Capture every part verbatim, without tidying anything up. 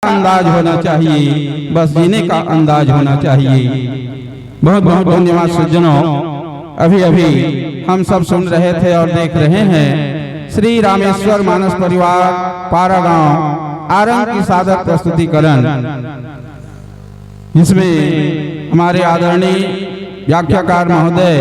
अंदाज होना चाहिए, बस जीने का अंदाज होना चाहिए। बहुत बहुत धन्यवाद सज्जनों। अभी अभी हम सब सुन रहे थे और देख रहे हैं श्री रामेश्वर मानस परिवार पारा गांव आरंग की सादर प्रस्तुतिकरण, जिसमें हमारे आदरणीय व्याख्याकार महोदय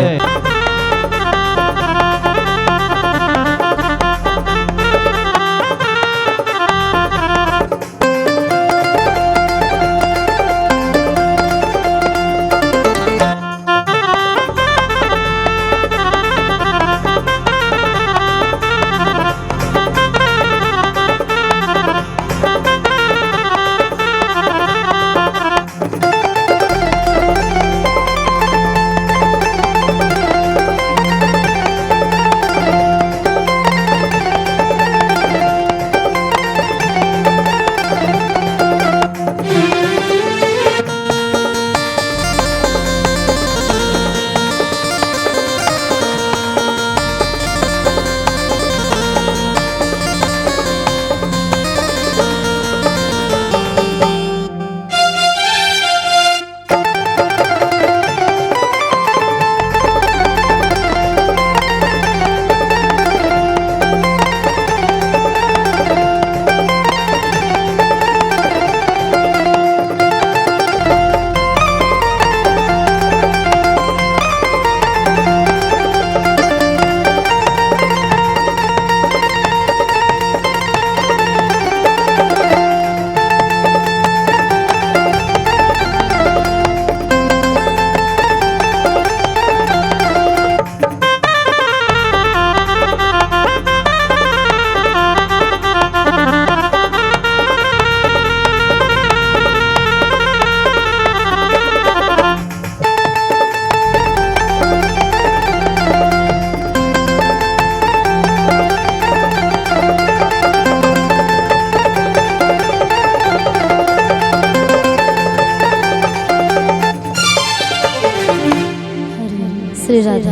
श्री राधे।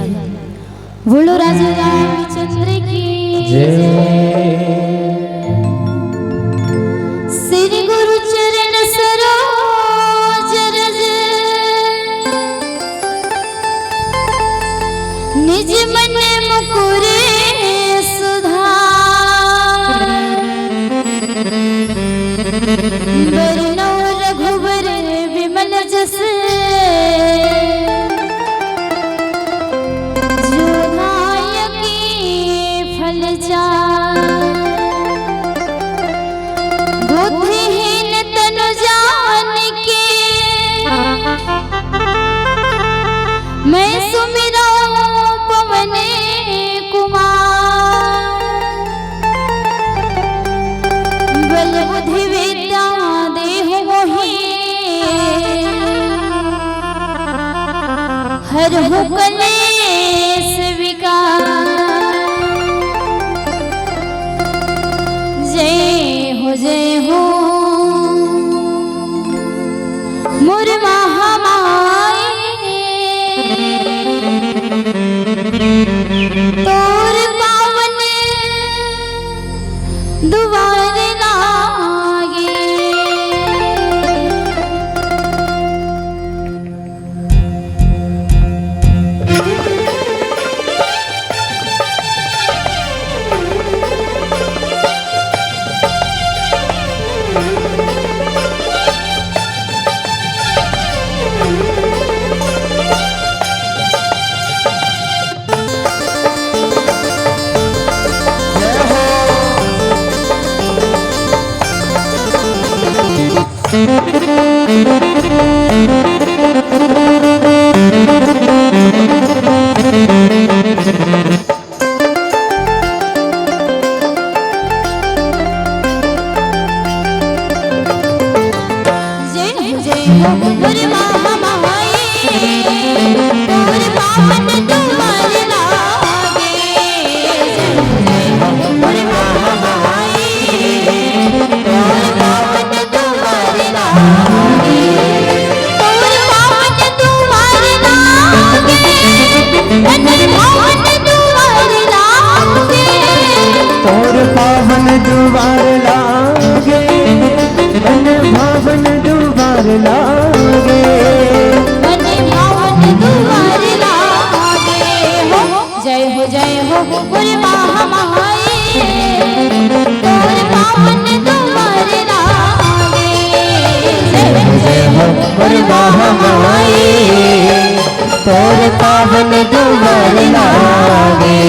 बोलो राजा रामचंद्र की जय। श्री गुरु चरण सरोज रज, निज मन मुकुर सुधार। बरनउँ रघुबर विमल जस, जो ध्याय की फल चार। बुद्धिहीन तनु जानिके, मैं सुमिरउँ पवन कुमार। बल बुद्धि विद्या देहु मोहि, हरहु कलेस विकार। जय हो जय हो मोर महामाई, तोर पावन दुआर लागे। दुआर लागे, मन भावन दुआर लागे। मन भावन दुआर लागे हो। जय हो, जय हो, मोर महामाई, तोर पावन दुआर लागे। जय हो, जय हो, मोर महामाई, तोर पावन दुआर लागे।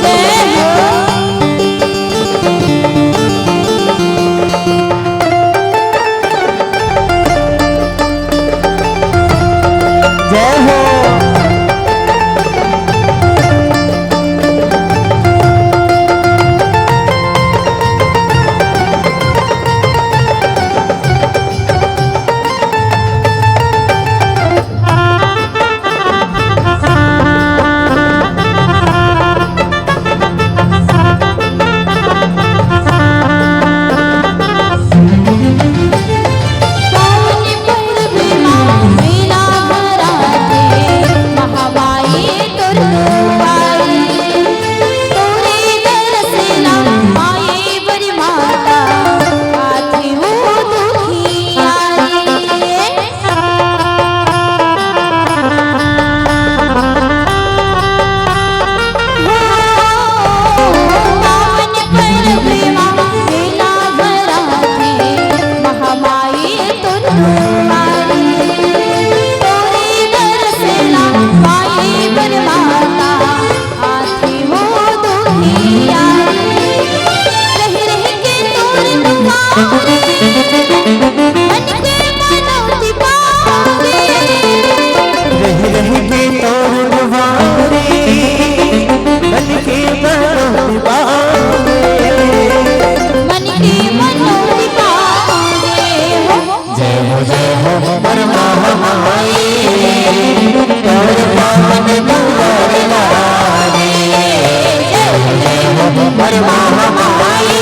जय हो। जय हो। रहि रहि के तोर दुआरे, मन के मनोती पावे। मन के मनोती पावे हो। जय हो, जय हो, मोर महामाई, तोर पावन दुआर लागे। जय हो, जय हो, मोर महामाई,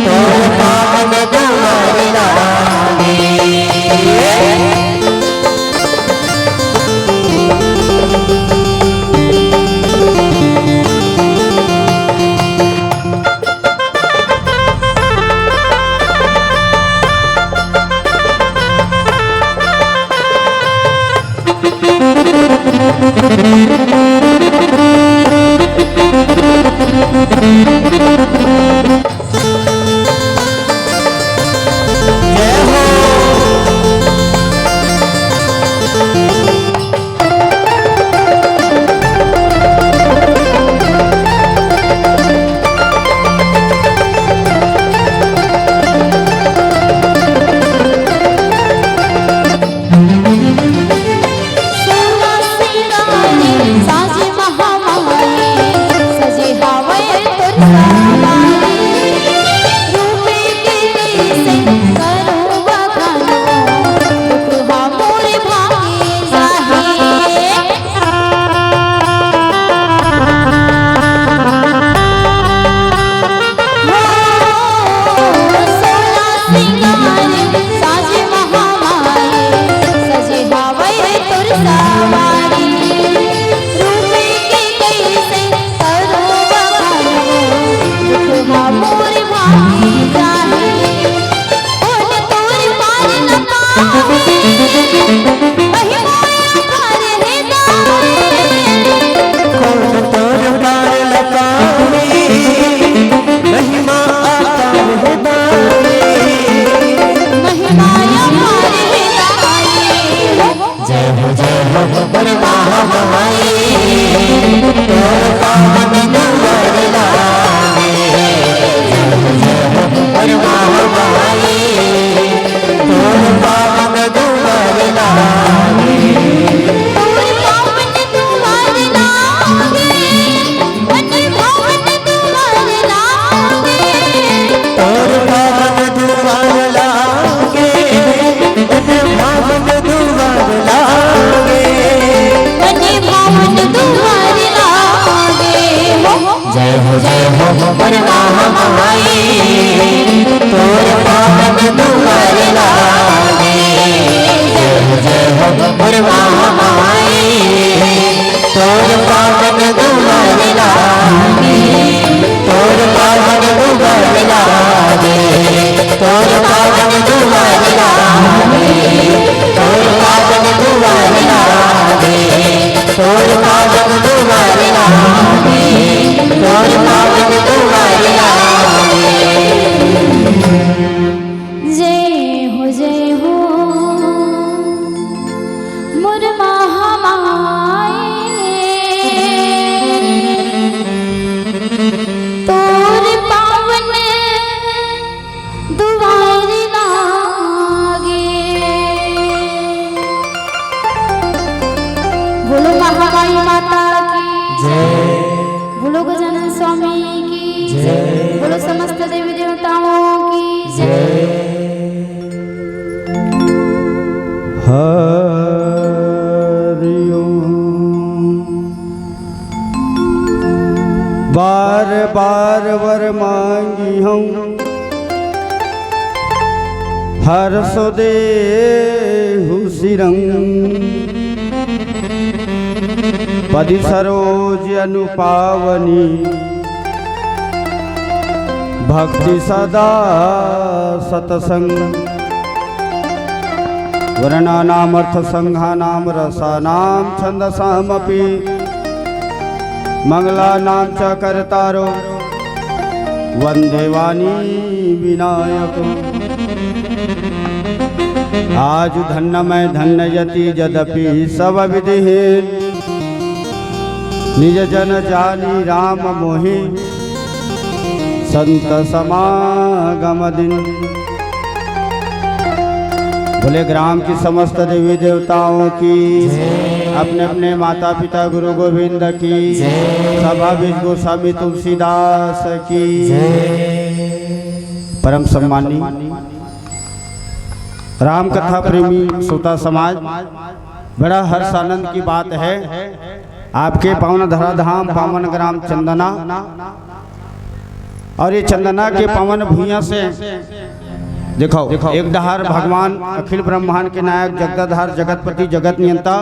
तोर पावन दुआर लागे। जय हो, जय हो, मोर महामाई, तोर पावन दुआर लागे। जय हो, जय हो, मोर महामाई, तोर पावन दुआर तोर पावन दुआर लागे, तोर पावन दुआर लागे। जय हो, जय हो, मोर महामाई, तोर पावन दुआर लागे। बोलो महामाई माता की जय। बोलो गजानन स्वामी की जय। बोलो समस्त देवी देवताओं की जय। हरि ओम। बार बार वर मांगी हूँ, हरसो देहु सिरंग। पदि सरोज अनुपावनी, भक्ति सदा सतसंग। वर्णानामर्थसंघानां रसानां छन्दसामपि। मङ्गलानां च कर्तारो वन्दे वाणी विनायको। आज धन्य मैं धन्य यति यद्यपि सब विधिहीन। निज जन जानी राम मोहि संत समागम दिन। बोले ग्राम की समस्त देवी देवताओं की, अपने अपने माता पिता गुरु गोविंद की, सभा बीच गोस्वामी तुलसीदास की। परम सम्मानी राम कथा प्रेमी श्रोता समाज, बड़ा हर्ष आनंद की बात है, आपके पावन धराधाम, पावन ग्राम चंदना और ये चंदना के पावन भुइयां से देखो, एक डहार भगवान अखिल ब्रह्मांड के नायक, जगदाधार, जगतपति, जगत नियंता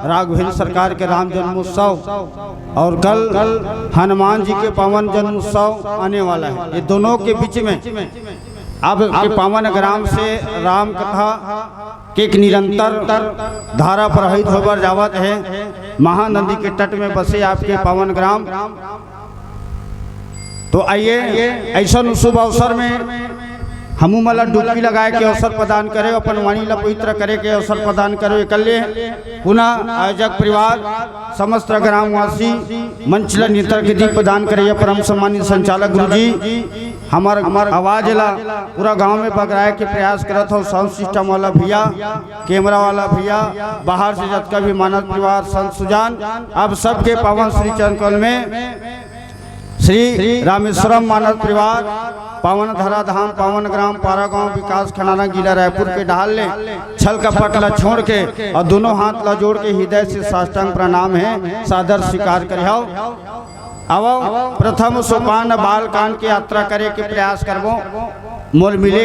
राघवेंद्र सरकार के राम जन्मोत्सव और कल हनुमान जी के पावन जन्मोत्सव आने वाला है। ये दोनों के बीच में आपके पावन ग्राम से राम कथा के एक निरंतर धारा प्रवाहित होबर जावत है। महानदी के तट में बसे आपके पावन ग्राम। तो आइए, ऐसन शुभ अवसर में हमू मन ला डुबकी लगाए के अवसर प्रदान करे, अपन वाणी ला पवित्र करे के अवसर प्रदान करे। एकल्ले पुनः आयोजक परिवार, समस्त ग्रामवासी, मंच ला नेतृत्व के दीप प्रदान करे, परम सम्मानित संचालक गुरुजी, हमर, हमर आवाज ला पूरा गांव में बगराए के प्रयास करत हो, साउंड सिस्टम वाला भैया, कैमरा वाला भैया, बाहर से जतका भी मानव परिवार, संत सुजान, आप सबके पावन श्री चरण कमल में श्री रामेश्वरम मानव परिवार, पावन धराधाम, पावन ग्राम पारागांव, विकास खंड जिला रायपुर के डहार ले छल कपट ला छोड़ के और दोनों हाथ ला जोड़ के हृदय से साष्टांग प्रणाम है, सादर स्वीकार करिहव। आवव, प्रथम सोपान बाल कांड के यात्रा करे के प्रयास करबो। मोर मिले,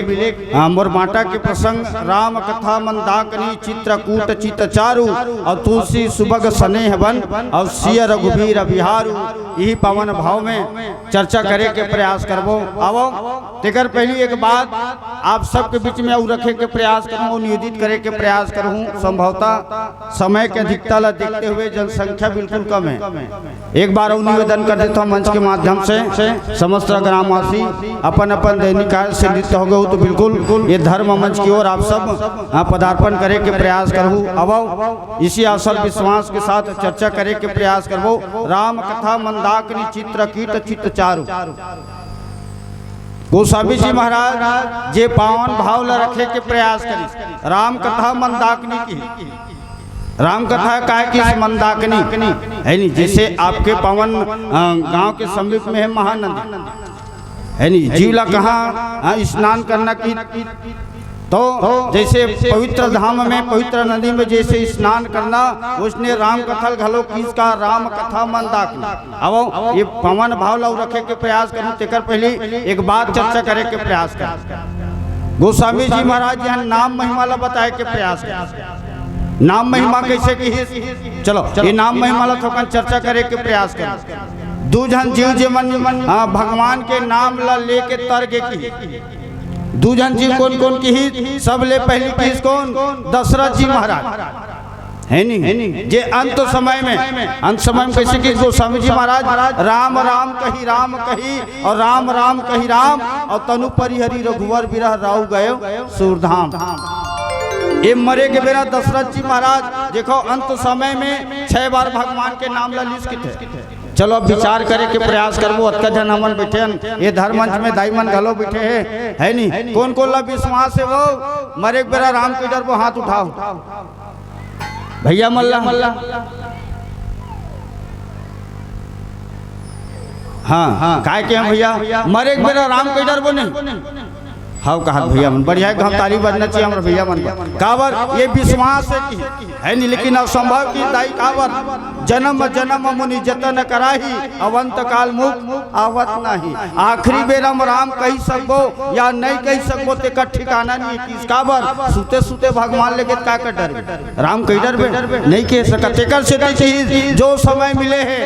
हाँ, मोर बांटा के प्रसंग राम कथा मंदाकिनी चित्रकूट चित चारु और तुलसी सुभग स्नेह बन और सिय रघुबीर बिहारु, यही पावन भाव में चर्चा करे के प्रयास करबो। आवव, तेकर पहली एक बात आप सबके बीच में और रखे के प्रयास करूँ, निवेदित करे के प्रयास करूँ। संभवतः समय के अधिकता ला देखते हुए जनसंख्या बिल्कुल कम है। एक बार और निवेदन कर देता हूँ मंच के माध्यम से समस्त ग्रामवासी अपन अपन दैनिक कार्य से निवृत्त हो गए हो तो बिल्कुल ये धर्म मंच की ओर आप सब, हाँ, पदार्पण करे के प्रयास करूँ। आवव, इसी आशा और विश्वास के साथ चर्चा करे के प्रयास करबो। राम कथा मंदाकिनी चित्रकूट चित चारु। गोस्वामी जी महाराज जे पावन भाव ला रखे के प्रयास करिस, राम कथा मंदाकिनी की, राम कथा काय किहिस, मंदाकिनी, है नी? जैसे आपके पावन, अ, गांव के समीप में है महानदी, है नी? जीव ला कहाँ, हाँ, स्नान करना की, तो जैसे पवित्र धाम में, पवित्र नदी में जैसे स्नान करना, उसने राम कथा घलो किहिस का, राम कथा मंदाकिनी। आवव, ये पावन भाव ला रखे के प्रयास करूँ, तेकर पहली एक बात चर्चा करे के प्रयास करूँ। गोस्वामी जी महाराज यहाँ नाम महिमा ला बताए के प्रयास करूँ। नाम महिमा कैसे किहिस? चलो, ये नाम महिमा ला थोकन चर्चा करे के प्रयास करूँ। दू झन जीव जेमन, हाँ, भगवान के नाम ला लेके तर गे किहिस। दू झन जीव कोन कोन किहिस? सबले पहली किहिस कोन? दशरथ जी महाराज। हे नहीं? जे अंत समय में, अंत समय में कइसे कि गोस्वामी जी महाराज राम राम कहि राम कहि अउ राम राम कहि राम अउ तनु परिहरि रघुवर बिरह राउ गयो सूरधाम। ए मरे के बेरा दशरथ जी महाराज देखो अंत समय में छह बार भगवान के नाम ला लिस किथे। चलो अब विचार करे के प्रयास करबो, अतका झन हमन बइठे हन, ए धर्म मंच में दाई मन घलो बइठे हे, हे नहीं? कोन कोन ला विश्वास हे वो मरे के बेरा राम कहि डरबो, हाथ उठाव। भइया मन ला। हाँ, काय के हम भइया मरे के बेरा राम कहि डरबो नहीं? हव कहत भइया मन, बढ़िया एक घांव ताली बजना चाहिए हमर भइया मन बर। काबर ये विश्वास हे कि हे नहीं, लेकिन असंभव कि दाई काबर जनम जनम मुनि जतन कराही अवंत काल मुख आवत नहीं। आखिरी बेरा म राम कहि सकबो या नहीं कहि सकबो तेकर ठिकाना नहीं किस। काबर सुते सुते भगवान लेके का कर डरबे? राम कहि डरबे? नहीं कहि सकत। तेकर सेती कि जो समय मिले हे,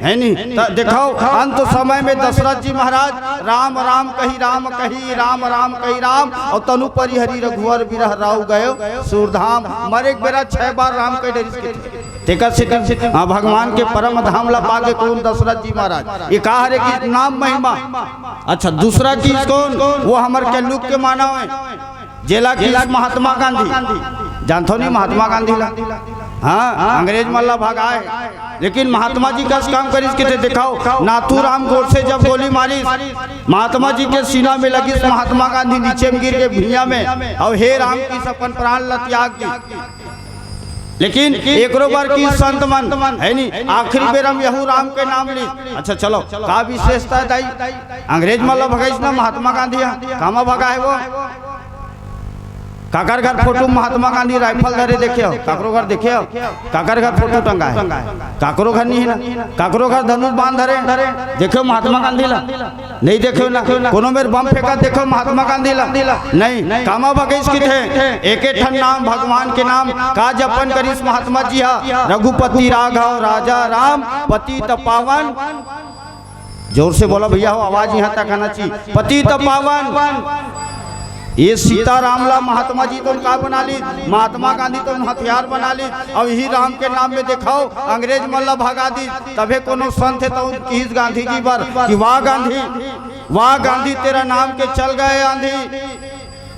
हे नहीं? त देखो अंत समय में दशरथ जी महाराज राम राम कहि राम कहि राम राम कहि राम अउ तनु परिहरि रघुवर बिरह राउ गयो सूरधाम। मरे के बेरा छह बार राम कहि डरिस किथे। तेकर सेती हाँ, भगवान के परम धाम ला पागे कोन? दशरथ जी महाराज। ये का हरे कि नाम महिमा। अच्छा, दूसरा चीज कोन? वो हमर कलयुग के मानव हे, जेला कि महात्मा गांधी। जानथो नहीं महात्मा गांधी ला? हाँ, अंग्रेज मन ला भगाए, लेकिन महात्मा जी कस काम करिस किथे। देखो, नाथूराम गोडसे जब गोली मारिस, महात्मा जी के सीना में लगिस, महात्मा गांधी नीचे में गिर के भुइयां में, अउ हे राम किस अपन प्राण ला त्याग दिस। लेकिन एकरो बर कि संत मन, हे नहीं, आखिरी बेरा म यहू राम के नाम लिस। अच्छा चलो, का विशेषता हे दाई? अंग्रेज मन ला भगाइस ना महात्मा गांधी ह, कामा भगाए वो? काकर घर फोटो महात्मा गांधी राइफल धरे देखे हो? काकरो घर देखे हो? काकर घर फोटो टंगा हे? काकरो घर नहीं हे ना। काकरो घर धनुष बाण धरे देखे हो महात्मा गांधी ला? नहीं देखे हो ना। कोनो मेर बम फेंका देखे हो महात्मा गांधी ला? नहीं। कामा भगाइस किथे? एके ठन नाम भगवान के नाम का जपन करिस महात्मा जी हा? रघुपति राघव राजा राम पतित पावन। जोर से बोला भइया हो, आवाज इहां तक आना चाहिए। पतित पावन। ये सीताराम ला महात्मा जी तो का बना ली, महात्मा गांधी तो हथियार बना ली। अब यही राम के नाम में देखाओ, अंग्रेज मन ला भगा दी, तभे कोनो संत हे तो किहिस गांधी जी बर कि वाह गांधी, वाह गांधी, तेरा नाम के चल गए आंधी।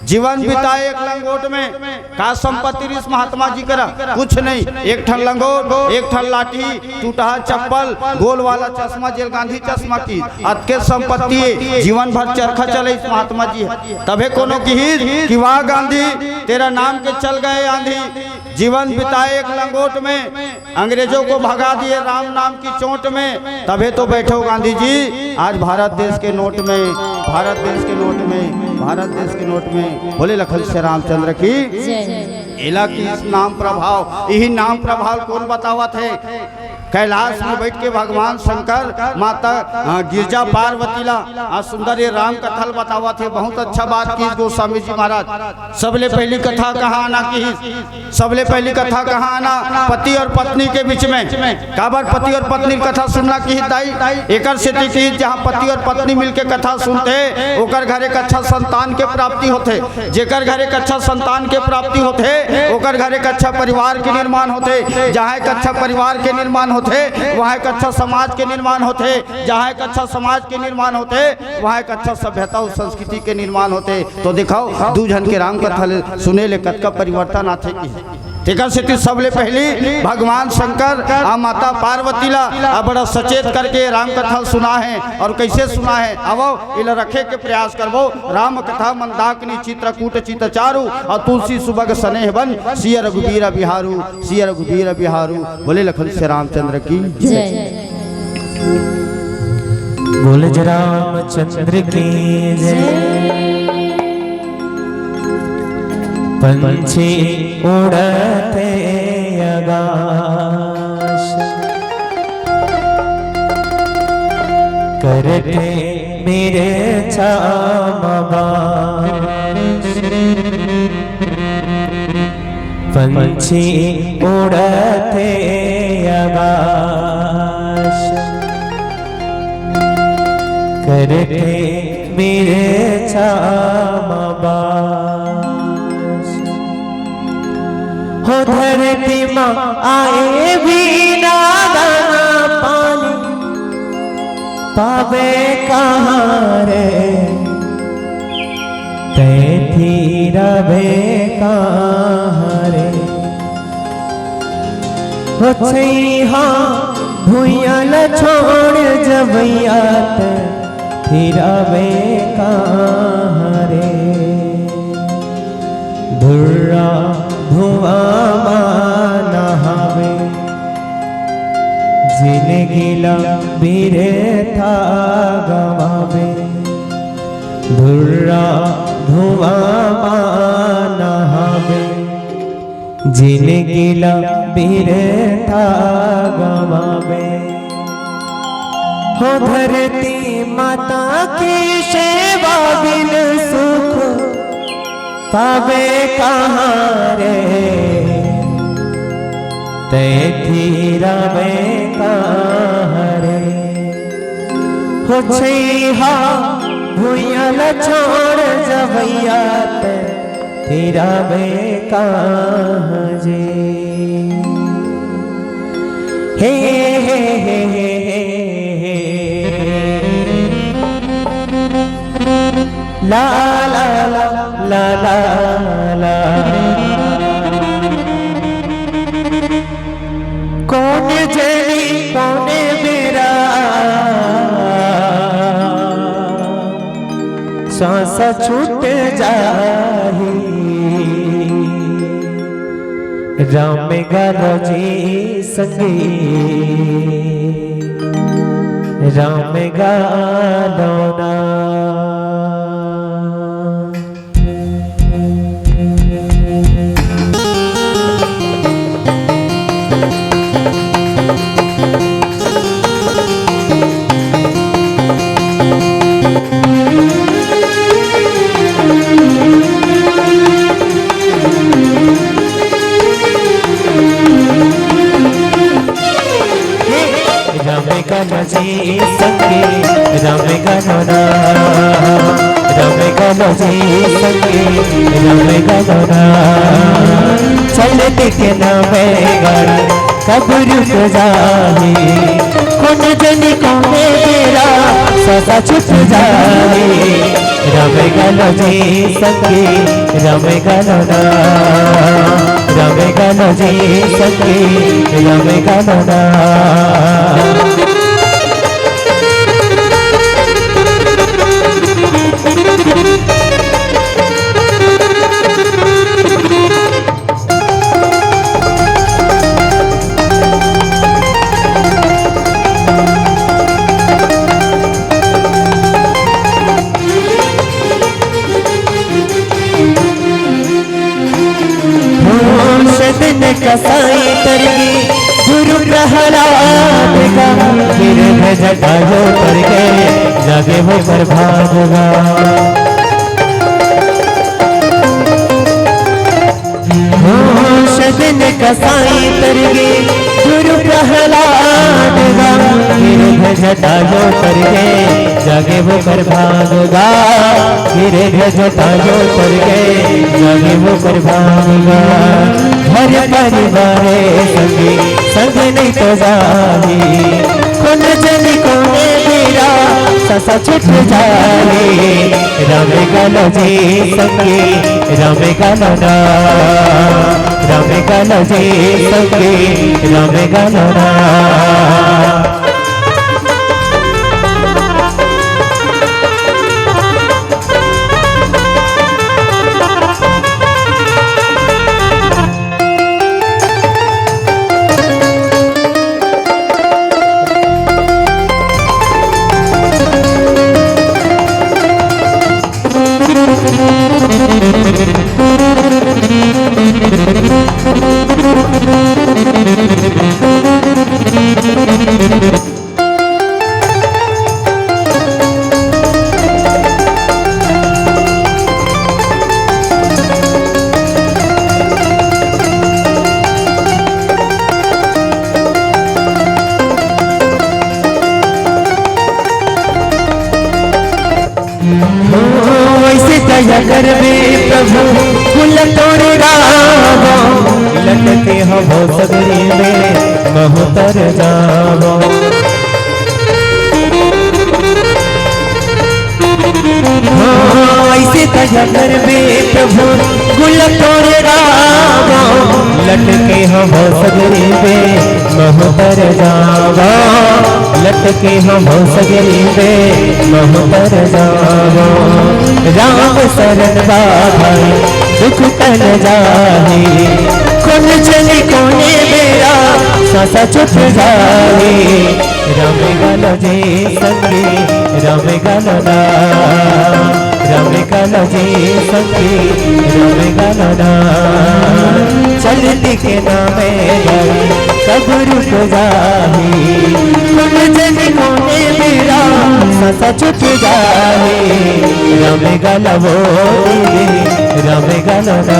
जीवन बिताए एक लंगोट में, का संपत्ति रिस महात्मा जी करा? कुछ नहीं। एक ठन लंगोट, एक ठन लाठी, टूटहा चप्पल, गोल वाला चश्मा, जेल गांधी चश्मा किहिस। अतके संपत्ति हे, जीवन भर चरखा चलाइस महात्मा जी। तभे कोनो किहिस कि वाह गांधी, तेरा नाम के चल गए आंधी। जीवन बिताए एक लंगोट में, अंग्रेजों को भगा दिए राम नाम की चोट में, तभे तो बैठो गांधी जी आज भारत देश के नोट में, भारत देश के नोट में, भारत देश के नोट में। बोले लखन से रामचंद्र की। जय। एला किहिस नाम प्रभाव, यही नाम प्रभाव कोन बतावत हे? कैलाश में बैठ के भगवान शंकर माता, अ, गिरजा पार्वती ला, अ, सुंदर ये राम कथा ल बतावत हे। बहुत अच्छा बात किहिस गोस्वामी जी महाराज। सबले पहली कथा कहां आना किहिस? सबले पहली कथा कहां आना? पति और पत्नी के बीच में। काबर पति और पत्नी कथा सुनना किहिस दाई? एकर सेती किहिस जहां पति और पत्नी मिलके कथा सुनथे, ओकर घर एक अच्छा संतान के प्राप्ति होथे। जेकर घर एक अच्छा संतान के प्राप्ति होथे, ओकर घर एक अच्छा परिवार के निर्माण होथे। जहां एक अच्छा परिवार के निर्माण होथे, वहां एक अच्छा समाज के निर्माण होथे। जहां एक अच्छा समाज के निर्माण होथे, वहां एक अच्छा सभ्यता अउ संस्कृति के निर्माण होथे। तो देखाओ, दू झन के राम कथा ले सुने ले कतका परिवर्तन आथे कि। तेकर सेती सबले पहली भगवान शंकर अउ माता पार्वती ला बड़ा सचेत करके राम कथा सुना हे। अउ कइसे सुना हे, आवो एला रखे के प्रयास करबो। राम कथा मंदाकिनी चित्रकूट चित चारु, अउ तुलसी सुभग सनेह बन, सिय रघुबीर बिहारु, सिय रघुबीर बिहारु। बोले लखन से रामचंद्र की जय। बोले जय रामचंद्र की जय। पंछी उड़त हे आकाश, करत हे मेरे छाम बास। पंछी उड़त हे आकाश, करत हे मेरे छाम बास। ओ धरती म आए बिना दाना पानी पावे कहाँ रे? तैं थिरबे कहाँ रे? ओ छइहाँ भुइयां ल छोड़ जवइया, तैं थिरबे कहाँ रे? धुर्रा धुआं मा नहाबे, जिनगी ला बिरेथा गंवाबे। धुर्रा धुआं मा नहाबे, जिनगी ला बिरेथा गंवाबे। हो धरती माता के सेवा बिन सुख पावे कहाँ रे? तैं थिरबे कहाँ रे? हो छइहाँ भुइयां ल छोड़ जवइया, तैं थिरबे कहाँ जे? हे, हे, हे, हे, हे। ला, ला, ला, ला, ला, ला। कोन जनी कोन बेरा सांस छूट जाही। राम गालो जी संगी, राम गालो ना। राम गालो जी संगी, राम गालो ना। राम गालो जी संगी, राम गालो ना। चलत के नाम गाड़ी कब रुक जाही, कोन जनी कोन बेरा सांस छूट जाही। राम गालो जी संगी, राम गालो ना। राम गालो जी संगी, राम गालो ना। भूषण कसाई तरगी गुरु प्रहलाद गा, गिरधर जटायु तरगे जागे वो प्रभाग गा। भूषण कसाई तरगे गुरु प्रहलाद गा, गिरधर जटायु तरगे जागे वो प्रभाग गा। गिरधर जटायु तरगे जागे वो प्रभाग गा। घर परिवार संगी संग नहीं तो जाही, कोन जनी कोन बेरा सांस छूट जाही। राम गालो जी संगी, राम गालो ना। राम गालो जी संगी, राम गालो ना। हो वैसे दया करबे प्रभु, फूल तोड़ गावो, फूल के हवो सगरी में महूं तर जावं। हाँ, अइसे त जगर में प्रभु गुल तोर गावं, लटके हवो सगरी में महूं तर जावं, लटके हवो सगरी में महूं तर जावं। राम सरन बा भाई दुख टल जाही, कोन जनी कोने बेरा सासा छूट जाही। राम गलो जी संगी, राम गलो ना, राम गलो जी संगी, राम गलो ना। चलती के नामे गाड़ी कब रुक जाही, कोन जनी कोने बेरा सासा छूट जाही। राम गलो वो दीदी, राम गलो ना,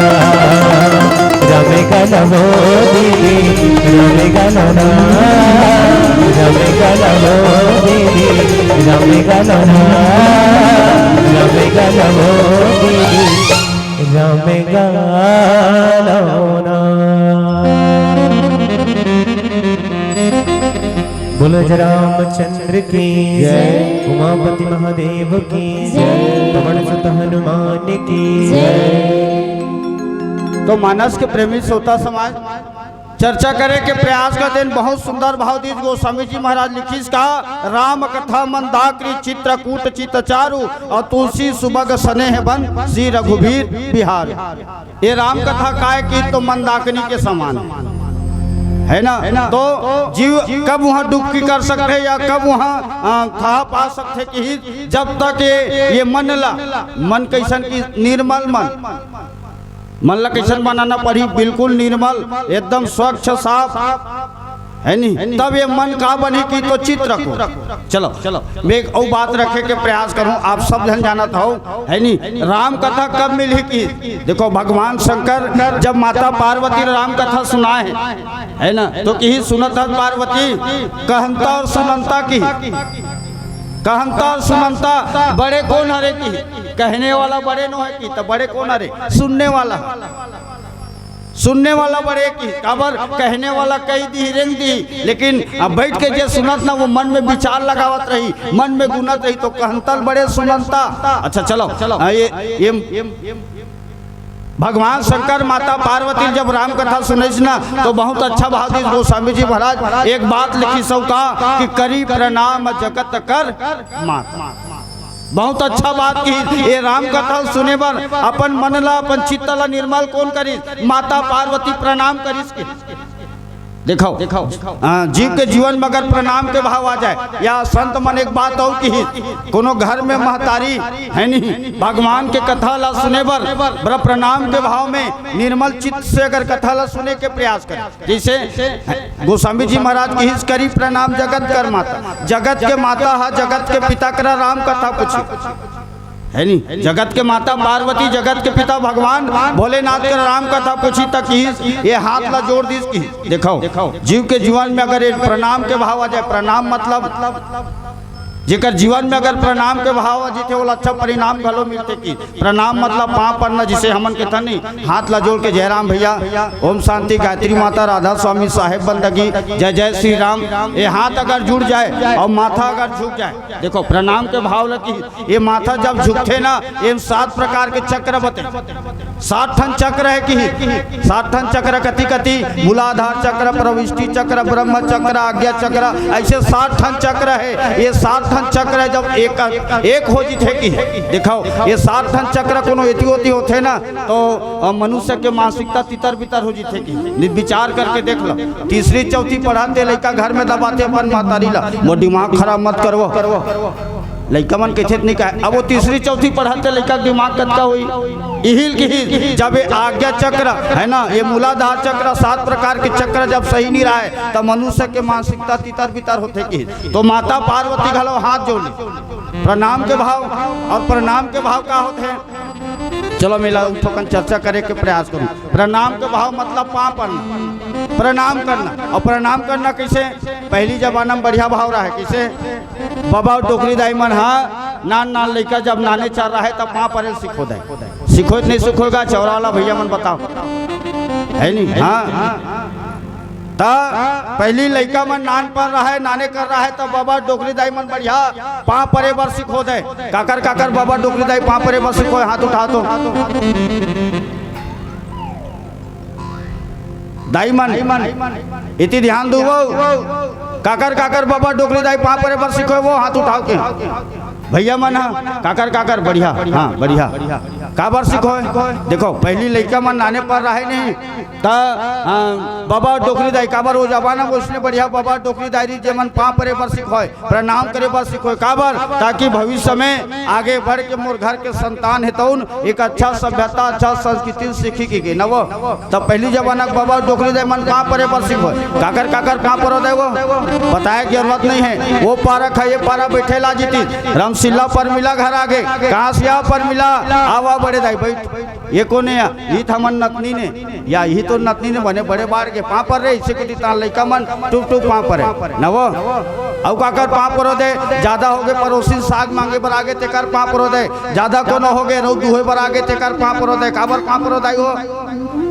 राम गलो वो दीदी, राम गलो ना, राम गलो वो दीदी, राम गलो ना, राम गलो वो दीदी, राम गलो ना। बोलो जय रामचंद्र की जय। उमापति महादेव की जय। पवन सुत हनुमान की जय। तो मानस के प्रेमी श्रोता समाज, चर्चा करे के प्रयास करत हन। बहुत सुंदर भाव दीस गोस्वामी जी महाराज लिखिस का, राम कथा मंदाकिनी चित्रकूट चित चारु, अउ तुलसी सुभग सनेह बन श्री रघुबीर बिहार। ये राम कथा काय की तो मंदाकिनी के समान है, है ना? तो जीव कब वहाँ डुबकी कर सकथे या कब वहाँ, आ, थाह पा सकथे कि जब तक ये, ये मन ला, मन कइसन कि निर्मल मन, मन ला कइसन बनाना पड़ही, बिल्कुल निर्मल, एकदम स्वच्छ साफ, है नी? तब ये मन का बनही कि तो चित्रकूट। चलो, मैं एक अउ बात रखे के प्रयास करूं, आप सब झन जानत हव, है नी? राम कथा कब मिलही कि, देखो, भगवान शंकर जब माता पार्वती ल राम कथा सुनाए हे, है ना, तो किहिस, सुनत हस पार्वती, कहंता अउ सुनंता किहिस, कहंता अउ सुनंता बड़े कोन हरे किहिस, कहने वाला बड़े नोहे किहिस, त बड़े कोन हरे, सुनने वाला। सुनने वाला बड़े किहिस, काबर, कहने वाला कहि दिही, रेंग दिही, लेकिन अब बइठ के जे सुनत ना, वो मन में विचार लगावत रही, मन में गुनत रही, तो कहंता ल बड़े सुनंता। अच्छा, चलो, चलो। आ, ये, ये भगवान शंकर माता पार्वती जब राम कथा सुनइस ना, तो बहुत अच्छा भाव दीस गोस्वामी जी महाराज। एक बात लिखिस का कि करी प्रणाम जगत कर माता। बहुत अच्छा बात किहिस। ये राम कथा सुने बर अपन मन ला, अपन चित्त ला निर्मल कोन करिस? माता पार्वती प्रणाम करिस के। देखो, देखो, हाँ, जीव के जीवन में अगर प्रणाम के भाव आ जाए, या संत मन एक बात अउ किहिस, कोनो घर में महतारी, है नी, भगवान के कथा ला सुने बर, बड़ा प्रणाम के भाव में निर्मल चित्त से अगर कथा ला सुने के प्रयास करे, जइसे गोस्वामी जी महाराज किहिस, करी प्रणाम जगत कर माता। जगत के माता ह जगत के पिता करा राम कथा पूछी, है नी? जगत के माता पार्वती, जगत के पिता भगवान भोलेनाथ करा राम कथा पूछी, त किहिस, ये हाथ ला जोड़ दीस किहिस। देखो, जीव के जीवन में अगर एक प्रणाम के भाव आ जाए, प्रणाम मतलब जेकर जीवन में अगर प्रणाम के भाव आ जथे, ओला अच्छा परिणाम घलो मिलथे कि प्रणाम मतलब पाँव परना, जिसे हमन के थनी हाथ ला जोड़ के, जयराम भैया, ओम शांति, गायत्री माता, राधा स्वामी, साहेब बंदगी, जय जय श्री राम, ये हाथ अगर जुड़ जाए अउ माथा अगर झुक जाए, देखो, प्रणाम के भाव ला कि ये माथा जब झुकथे ना, ये सात प्रकार के चक्र बते, सात ठन चक्र हे कि, सात ठन चक्र कति कति, मूलाधार चक्र, प्रविष्टि चक्र, ब्रह्म चक्र, आज्ञा चक्र, अइसे सात ठन चक्र हे। ये सात ठन चक्र हे, जब एक, एक हो जिथे कि, देखो, ये सात ठन चक्र कोनो एती ओती होथे ना, तो, अ, मनुष्य के मानसिकता तितर बितर हो जिथे कि। नि-, विचार करके देख लो, तीसरी चौथी पढ़त हे लइका घर में दबाथे अपन महतारी ला, "मोर दिमाग खराब मत करवो।" लइका मन कहिथे त नइ कहे। अब वो तीसरी चौथी पढ़त हे, लइका के दिमाग कतका होही? इही ल किहिस, जब ये आज्ञा चक्र हे ना, ये मूलाधार चक्र, सात प्रकार के चक्र जब सही नइ रहय, त मनुष्य के मानसिकता तितर बितर होथे किहिस। तो माता पार्वती घलो हाथ जोड़ ली, प्रणाम के भाव। अउ प्रणाम के भाव का होथे? चलो, मैं ला थोकन चर्चा करे के प्रयास करूं। प्रणाम के भाव मतलब पाँव परना, प्रणाम करना। अउ प्रणाम करना कइसे? पहिली जमाना में बढ़िया भाव रहय, कइसे? बबा अउ डोकरी दाई मन ह नान नान लइका जब नाने चार रहय, तब पाँव परे ल सिखो दय। सिखोय त नइ सिखोय गा, चौरा वाला भैया मन बताओ। है नहीं? हाँ। त पहली लइका मन नान पर रहे, नाने कर रहे, त बाबा डोकरी दाई मन बढ़िया पाँव परे बर सिखो दे। काकर काकर बाबा डोकरी दाई पाँव परे बर सिखो, हाथ उठा तो। दाई मन, इति ध्यान दुवो। काकर काकर बाबा डोकरी दाई पाँव परे बर सिखो, वो हाथ उठाओ के। भैया मन ह, काकर काकर बढ़िया, हाँ बढ़िया। काबर सिखो? देखो, पहली लइका मन नाने पर रहे नहीं, त, हाँ, बाबा डोकरी दाई काबर वो जमाना में उसने बढ़िया बाबा डोकरी दाई रही, जेमन पाँव परे बर सिखोय, प्रणाम करे बर सिखोय। काबर? ताकि भविष्य में आगे बढ़ के मोर घर के संतान हे तउन एक अच्छा सभ्यता, अच्छा संस्कृति सीखी की गे न वो। तब पहली जमाना के बाबा डोकरी दाई मन पाँव परे बर सिखोय। काकर काकर पाँव परो दाई वो बताए के जरूरत नहीं है। वो पारा खाइए, पारा बैठे ला जीती। रामशिला परमिला घर आगे, कहाँ से आ परमिला? आवा बड़े दाई, बैठ। ये कोने या? इही त हमन नतनी ने, या इही तो नतनी ने बने बड़े बाढ़ के पाँव पर रे, इसे कुटी तान लइका मन टुप टुप पाँव परे। न वो? अउ काकर पाँव परो दाई, ज्यादा होगे परोसिन साग मांगे बर आगे तेकर पाँव परो दाई, ज्यादा कोनो होगे रउ दुहे बर आगे तेकर पाँव परो दाई, काबर पाँव परो दाई वो?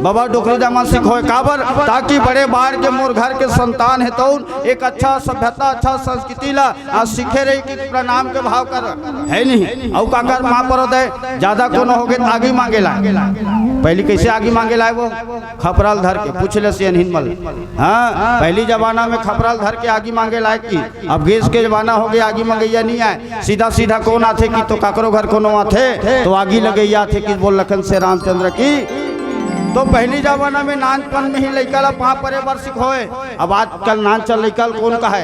बाबा डोकरी दाई मन सिखोय काबर? ताकि बड़े बाढ़ के मोर घर के संतान हे तउन एक अच्छा सभ्यता, अच्छा संस्कृति ला आज सीखे रही कि प्रणाम के भाव कर, है नहीं? अउ काकर पाँव परो दाई, ज्यादा कोनो होगे त आगी मांगे लाए। पहली कैसे आगी मांगे लाए वो? खपरा ल धर के, पूछ ले सियनहिन मन। हाँ, पहली जमाना में खपरा ल धर के आगी मांगे लाए कि अब गैस के जमाना होगे, आगी मंगैया नहीं आए। सीधा सीधा कौन आथे कि तो काकरो घर कोनो आथे, तो आगी लगैया आथे कि बोल लखन से रामचंद्र की। तो पहली जमाना में नानपन में ही लइका ला पाँव परे बर सिखोय। अब आजकल नानचन लइका ल कौन कहे?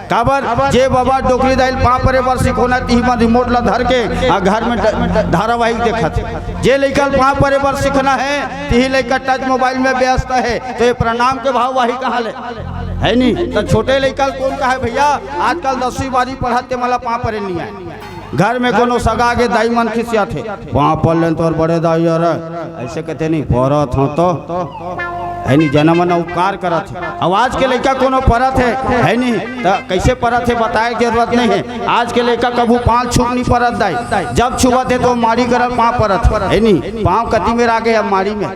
काबर? जे बाबा डोकरी दाई ल पाँव परे बर सिखोना, तिही मन रिमोट ला धर के आ घर में ड-, ड-, धारावाहिक देखत। जे लइका ल पाँव परे बर सिखना है, तिही लइका टच मोबाइल में व्यस्त है, तो ये प्रणाम के भाव वाही कहाँ ले? है नहीं? तो छोटे लइका ल कौन कहे भैया, आजकल दसवीं बारहवीं पढ़त ते मला पाँव परे नहीं आए। घर में कोनो सगा के दाई मन खिसियाथे, पाँव पर लेन तोर बड़े दाई, अरे ऐसे कहते नहीं, परत हो तो, है नहीं, जनम मन उपकार करत हे। अब आज के लइका कोनो परत हे, है नहीं, त कैसे परत हे बताए के जरूरत नहीं है। आज के लइका कभू पाँव छुक नहीं परत दाई, जब छुवत हे तो माड़ी करल पाँव परत हे, है नहीं, पाँव कति में आगे अब माड़ी में।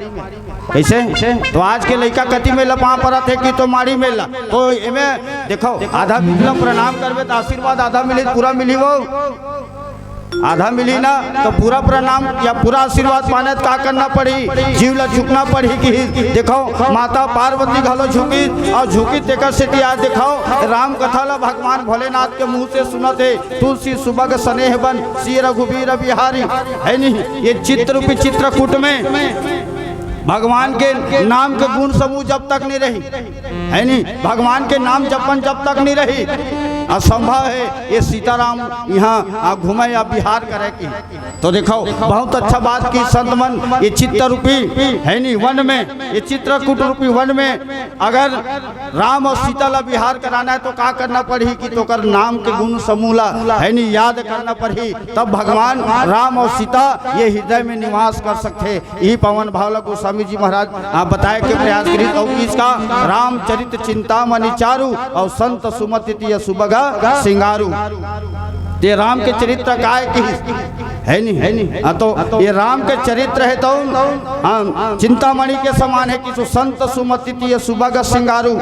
कैसे? तो आज के लइका कति में ला पाँव परत हे कि तो माड़ी में ला। तो एमे देखो, आधा मिलना प्रणाम करबे त आशीर्वाद आधा मिली, पूरा मिली वो? आधा मिली ना, तो पूरा प्रणाम या पूरा आशीर्वाद पाने त का करना पड़ी? जीव ला झुकना पड़ी कि देखो, माता पार्वती घलो झुकी अउ झुकी तेकर सेती आज देखो, राम कथा ला भगवान भोलेनाथ के मुंह से सुनत हे, तुलसी सुबग सनेह बन श्री रघुबीर बिहारी, है नहीं? ये चित्र रूपी चित्रकूट में भगवान के नाम के गुण समूह जब तक नहीं रही, है नहीं, भगवान के नाम जपन जब तक नहीं रही, असंभव है ये सीताराम यहाँ आ घूमे या बिहार करे की। तो देखो, बहुत अच्छा बात की संत मन, ये चित्त रूपी, है नहीं, वन में, ये चित्रकूट रूपी वन में अगर राम और सीता ला बिहार कराना है तो का करना पड़ही कि तोकर नाम के गुण समूह ला, है नहीं, याद करना पड़ही, तब भगवान राम और सीता ये हृदय में निवास कर सकथे। यही पावन भाव ला गोस्वामी जी महाराज आप बताए के प्रयास करिस। और इसका रामचरित चिंतामणि चारु और संत सुमति तिय सुबग सिंगारू। ते राम के चरित्र काय की है नहीं, है नहीं। हाँ, तो ये राम के चरित्र है तो, हाँ, चिंतामणि के समान है कि सो संत सुमति तिय सुबग सिंगारू।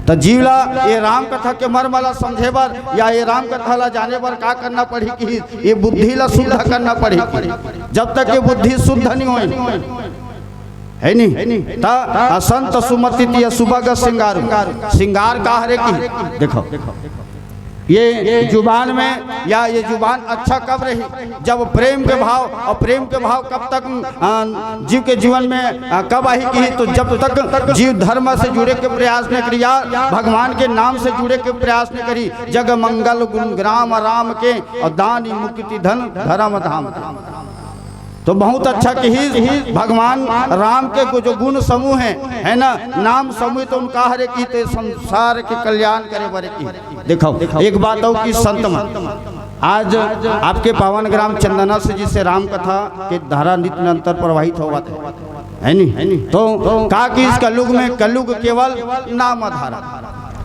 त जीव ला ये राम कथा के मर्म ला समझे बर या ये राम कथा ला जाने बर का करना पड़ही कि ये बुद्धि ला शुद्ध करना पड़ही। जब तक ये बुद्धि शुद्ध नहीं होय, है नहीं, त असंत सुमति तिय सुबग सिंगारू। सिंगार का हरे की देखो, ये जुबान में या ये जुबान अच्छा कब रही? जब प्रेम के भाव, और प्रेम के भाव कब तक, आ, जीव के जीवन में, आ, कब आही की? तो जब तक जीव धर्म से जुड़े के प्रयास न करी या भगवान के नाम से जुड़े के प्रयास न करी। जग मंगल गुण ग्राम राम के, और दान मुक्ति धन धर्म धाम। तो बहुत अच्छा किहिस, भगवान राम के गो-, जो गुण समूह है, है ना, नाम समूह, तो उनका हरे की ते संसार के कल्याण करे बरे की। देखो, एक बात और कि संत मन, आज आपके पावन ग्राम चंदना से जिससे राम कथा के धारा नित निरंतर प्रवाहित होवत है, है नहीं? तो का किहिस कलयुग में, कलयुग केवल नाम धारा।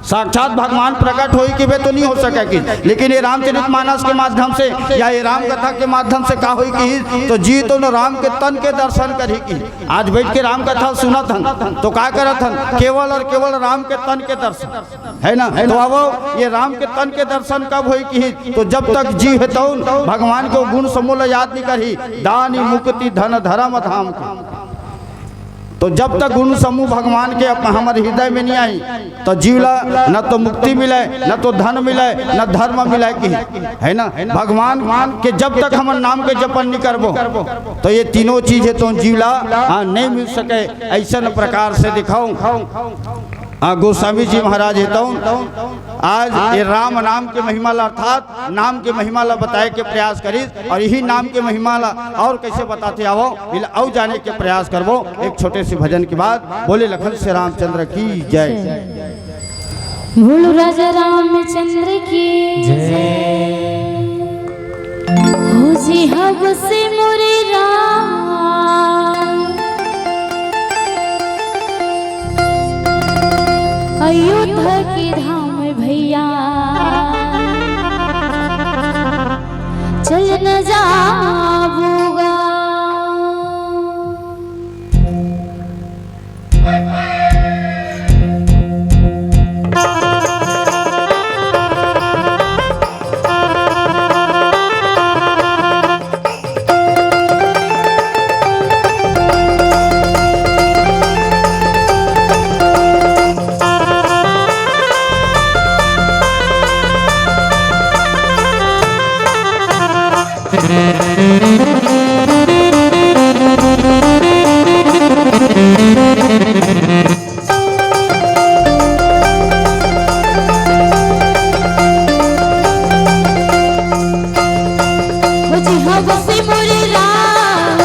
साक्षात भगवान प्रकट होई कहिबे तो नहीं हो सके कि, लेकिन ये रामचरित मानस के माध्यम से या ये राम कथा के माध्यम से का होई कि, तो जी तो न राम के तन के दर्शन करही कि। आज बैठ के राम कथा सुनत हन तो का करत हन? केवल और केवल राम के तन के दर्शन, है ना? तो अब ये राम के तन के दर्शन कब होई कि, तो जब तक जीव है तौन भगवान के गुण समूह ला याद नहीं करही, दान मुक्ति धन धर्म धाम के। तो जब तक गुण समूह भगवान के अप-, हमर हृदय में नहीं आई, तो जीव ला न तो मुक्ति मिले, न तो धन मिले, न धर्म मिले कि, है ना? भगवान के जब तक हमर नाम के जपन नहीं करबो, तो ये तीनों चीज है तो जीव ला, हाँ, नहीं मिल सके। ऐसन प्रकार से दिखाऊं, हाँ, गोस्वामी जी महाराज है तो आज ये राम नाम के महिमा ला, अर्थात नाम के महिमा ला बताए के प्रयास करिस, और यही नाम के महिमा ला और कैसे बताते आवो, इला अउ जाने के प्रयास करबो एक छोटे से भजन के बाद। बोले लखन से रामचंद्र की जय। बोलो राजा रामचंद्र की जय। हो जी हब से मोरे राम, अयोध्या के धाम भैया, चल न जाबूगा। हो जी हाँ बसे मोरे राम,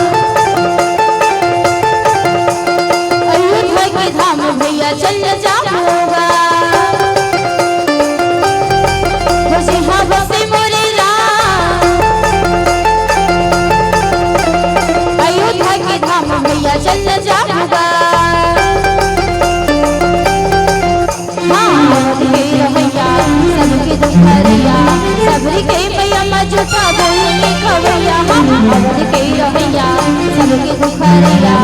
अयोध्या के धाम भैया चल जाबूगा। हो जी हाँ बसे मोरे राम, अयोध्या के धाम भैया चल जाबूगा। हाँ, अवध के रहैया, सबके दुखहरैया, सबरी के मैया मा जूठा बोल के खवैया। हाँ, अवध के रहैया, सबके दुखहरैया,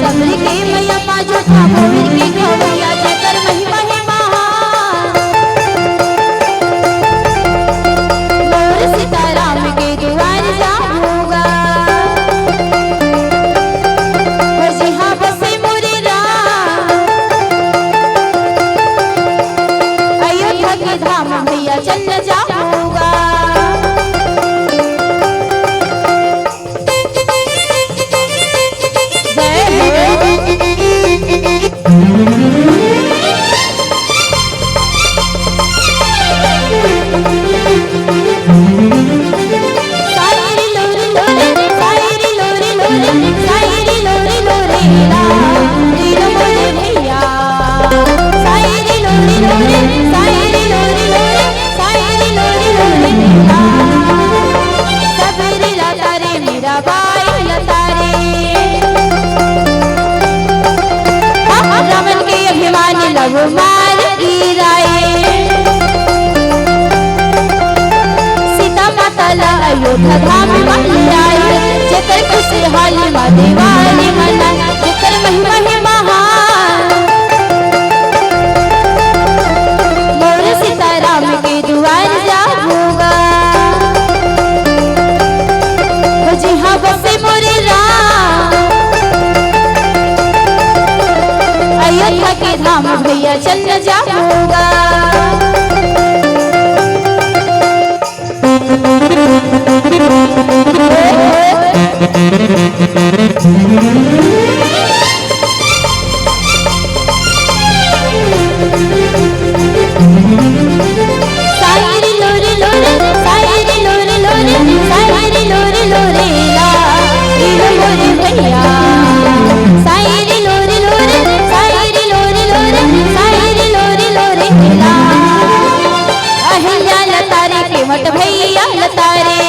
सबरी के मैया मा जूठा बोल के खवैया। जेकर महिमा हे महान, मोर सीताराम के दुआर जाबूगा। हो जी हाँ बसे मोरे राम, अयोध्या के धाम भैया चल जाबूगा। जय हो। सायरी लोरी लोरी, सायरी लोरी लोरी, सायरी लोरी लोरी ला, लीलो मोरे भैया। सायरी लोरी लोरी, सायरी लोरी लोरी, सायरी लोरी लोरी ला। सबरी लता रे मीरा बाई लता रे। रावण के अभिमान लव मार गिराए। सीता माता ला अयोध्या धाम मा ले आए। जेकर खुशहाली मा दिवाली मनाए, जेकर महिमा हे महान, मोर सीताराम के दुआर जाबूगा। हो जी हाँ बसे मोरे राम, अयोध्या के धाम भैया चल जाबूगा। सायरी लोरी लोरी, सायरी लोरी लोरी, सायरी लोरी लोरी ला, लीलो मोरे भैया। सायरी लोरी लोरी, सायरी लोरी लोरी, सायरी लोरी लोरी ला। अहिल्या लता रे, केवट भैया लता रे।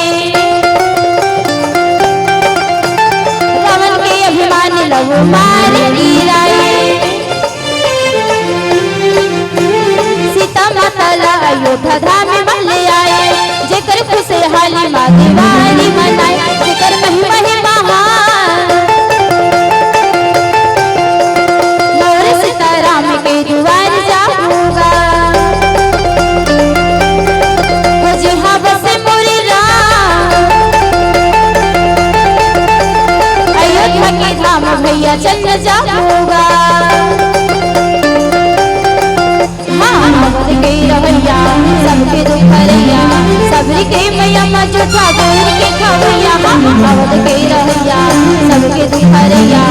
रावण के अभिमान लव मार गिराए। सीता अयोध्या धाम में ले आए, जेकर खुशहाली माँ दिवाली मनाए, जेकर महिमा है महान। मोर सीताराम के दुआर जाऊंगा, हो जी हाँ बस मोरे राम। अयोध्या के धाम भैया चल जाऊंगा। हाँ, अवध के रहैया, सबके दुख हरैया, सबरी के मैया माँ जूठा गोर के खवैया। हाँ, अवध के रहैया, सबके दुख हरैया,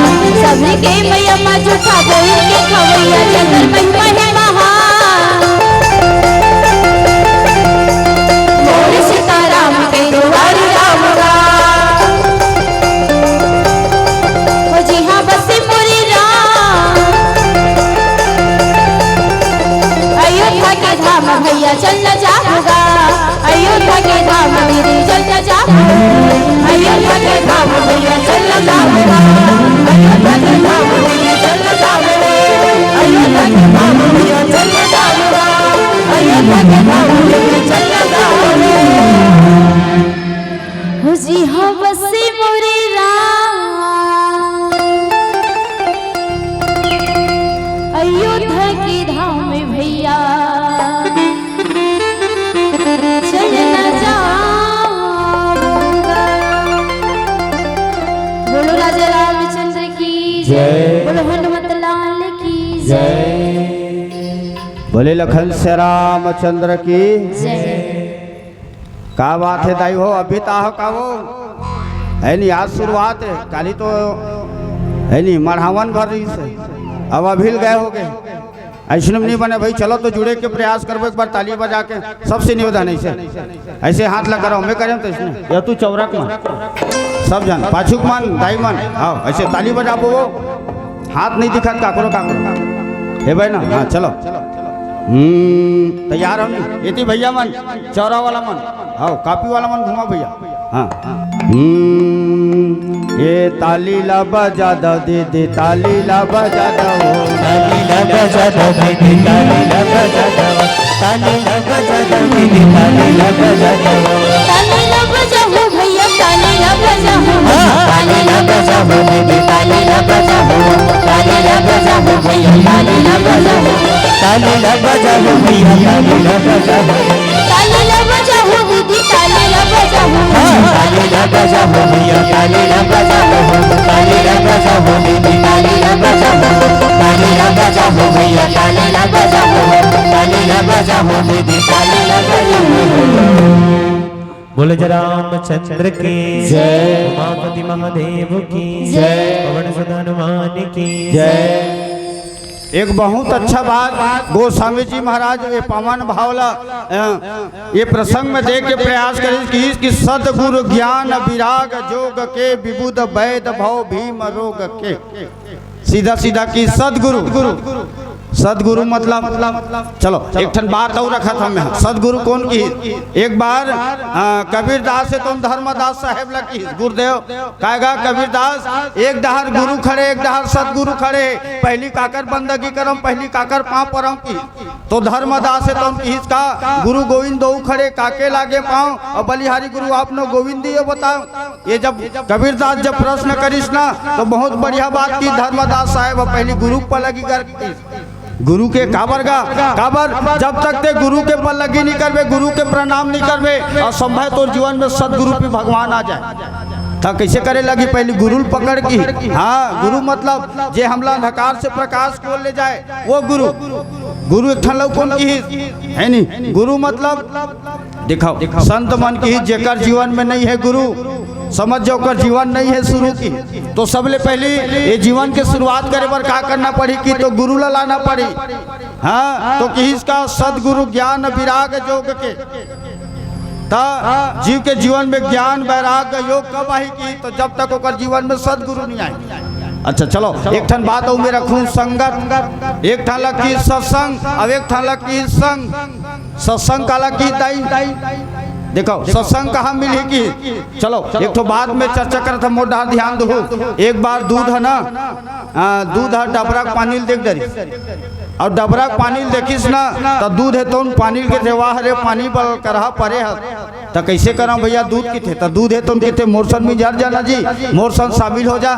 सबरी के मैया माँ जूठा गोर के खवैया। जकर महिमा है महान, मोर सीताराम के दुआर राम राम। हो जी हाँ बस मोरे राम। अयोध्या के धाम भैया चल जाऊंगा, अयोध्या के धाम मेरे चल जाऊंगा, अयोध्या के धाम भैया चल जाऊंगा, अयोध्या के धाम मेरे चल जाऊंगा, अयोध्या के धाम भैया चल जाऊंगा, अयोध्या के धाम मेरे चल जाऊंगा। हो जी हाँ बस मोरे राम, अयोध्या के धाम में भैया चल जाऊंगा। बोलो राजा रामचंद्र की जय। बोलो हनुमत लाल की जय। बोले लखन से रामचंद्र की जय। का बात है दाई हो, अभी तो आहो का वो? है नहीं, आज शुरुआत है, काली तो है नहीं, मढ़ावन भर रही से, अब अभी गए हो गए। ऐसने में नहीं बने भाई, चलो तो जुड़े के प्रयास करबो, एक बार ताली बजा के सबसे निवेदन है इसे, ऐसे हाथ लगा रहा हूँ मैं, करें तो इसने, या तू चौरक मन, सब जन, पाछुक मन, दाई मन, आओ, ऐसे ताली बजाबो वो। हाथ नहीं दिखत काकरो काकरो। हे भाई ना, हाँ, चलो। हम्म, तैयार हो नहीं? एती भैया मन, चौरा वाला मन, आओ, कापी वाला मन घुमा भैया। हाँ। हम्म, ये ताली ला बजा दो दीदी, ताली ला बजा दो। ताली ला बजा दो दीदी, ताली ला बजा दो। ताली ला बजा दो दीदी, ताली ला बजा दो। ताली ला बजा हो भैया, ताली ला बजा हो। हाँ। ताली ला बजा हो दीदी, ताली ला बजा हो। ताली ला बजा हो भैया, ताली ला बजा हो। ताली ला बजा हो भैया, ताली ला बजा हो। ताली ला बजा हो दीदी, ताली ला बजा हो। हाँ। ताली ला बजा हो भैया, ताली ला बजा हो। ताली ला बजा हो दीदी, ताली ला बजा हो। ताली ला बजा हो भैया, ताली ला बजा हो। ताली ला बजा हो दीदी, ताली ला बजा हो। बोले जय रामचंद्र की जय। उमापति महादेव की जय। पवन सुत हनुमान की जय। एक बहुत अच्छा बात गोस्वामी जी महाराज ये पावन भाव ला, अ, ये प्रसंग में दे के प्रयास करे कि, कि सदगुरु ज्ञान विराग जोग के विबुध वैद भव भीम रोग के। सीधा सीधा कि सदगुरु, सदगुरु मतलब, चलो, एक ठन बात और रखत हन मैं। सदगुरु कोन किहिस? एक बार, अ, कबीरदास हे तो धर्मदास साहेब ला किहिस, गुरुदेव, कायगा कबीरदास, एक डहर गुरु खड़े, एक डहर सदगुरु खड़े, पहली काकर बंदगी करम, पहली काकर पाँव परम किहिस। तो धर्मदास हे तो किहिस का गुरु गोविंद दो खड़े, काके लागे पाँव, अउ बलिहारी गुरु आपनो गोविंद दियो बताओ। ये जब कबीरदास जब प्रश्न करिस ना, तो बहुत बढ़िया बात की धर्मदास साहेब पहली गुरु के पल्लगी कर, गुरु के काबर गा, काबर जब तक ते गुरु के पल्लगी नहीं करबे, गुरु के प्रणाम नहीं करबे, अउ संभव तोर जीवन में सदगुरु भी भगवान आ जाए, त कैसे करे लगी? पहली गुरु ल पकड़ की। हाँ, गुरु मतलब जे हमला अंधकार से प्रकाश की ओर ले जाए, वो गुरु। गुरु एक ठन लउकोन किहिस, है नी? गुरु मतलब देखो, संत मन किहिस, जेकर जीवन में नहीं है गुरु, समझ जाओ, ओकर जीवन नहीं है शुरू की। तो सबले पहली ये जीवन के शुरुआत करे बर का करना पड़ी कि तो गुरु ला लाना पड़ी। हाँ, तो किहिस का सदगुरु ज्ञान विराग जोग के। त जीव के जीवन में ज्ञान वैराग्य योग कब आही कि तो जब तक ओकर जीवन में सदगुरु नहीं आए। अच्छा चलो, एक ठन बात अउ मैं रखूं संगत, एक ठन ला किहिस सत्संग, अब एक ठन ला किहिस संग। सत्संग काला किहिस दाई? देखो, सत्संग कहाँ मिलही कि? चलो, एक ठो बात में चर्चा करत हन, मोर डहर ध्यान दहू। एक बार दूध है ना, आ, दूध ह डबरा के पानी ल देख डरी। अउ डबरा के पानी ल देखिस ना, त दूध हे तउन पानी ल कथे, "वाह रे पानी, बड़ करहा परे हस।" त कइसे करंव भइया दूध कथे, त दूध हे तउन कथे, "मोर सन मिझर जा ना जी, मोर सन शामिल हो जा।"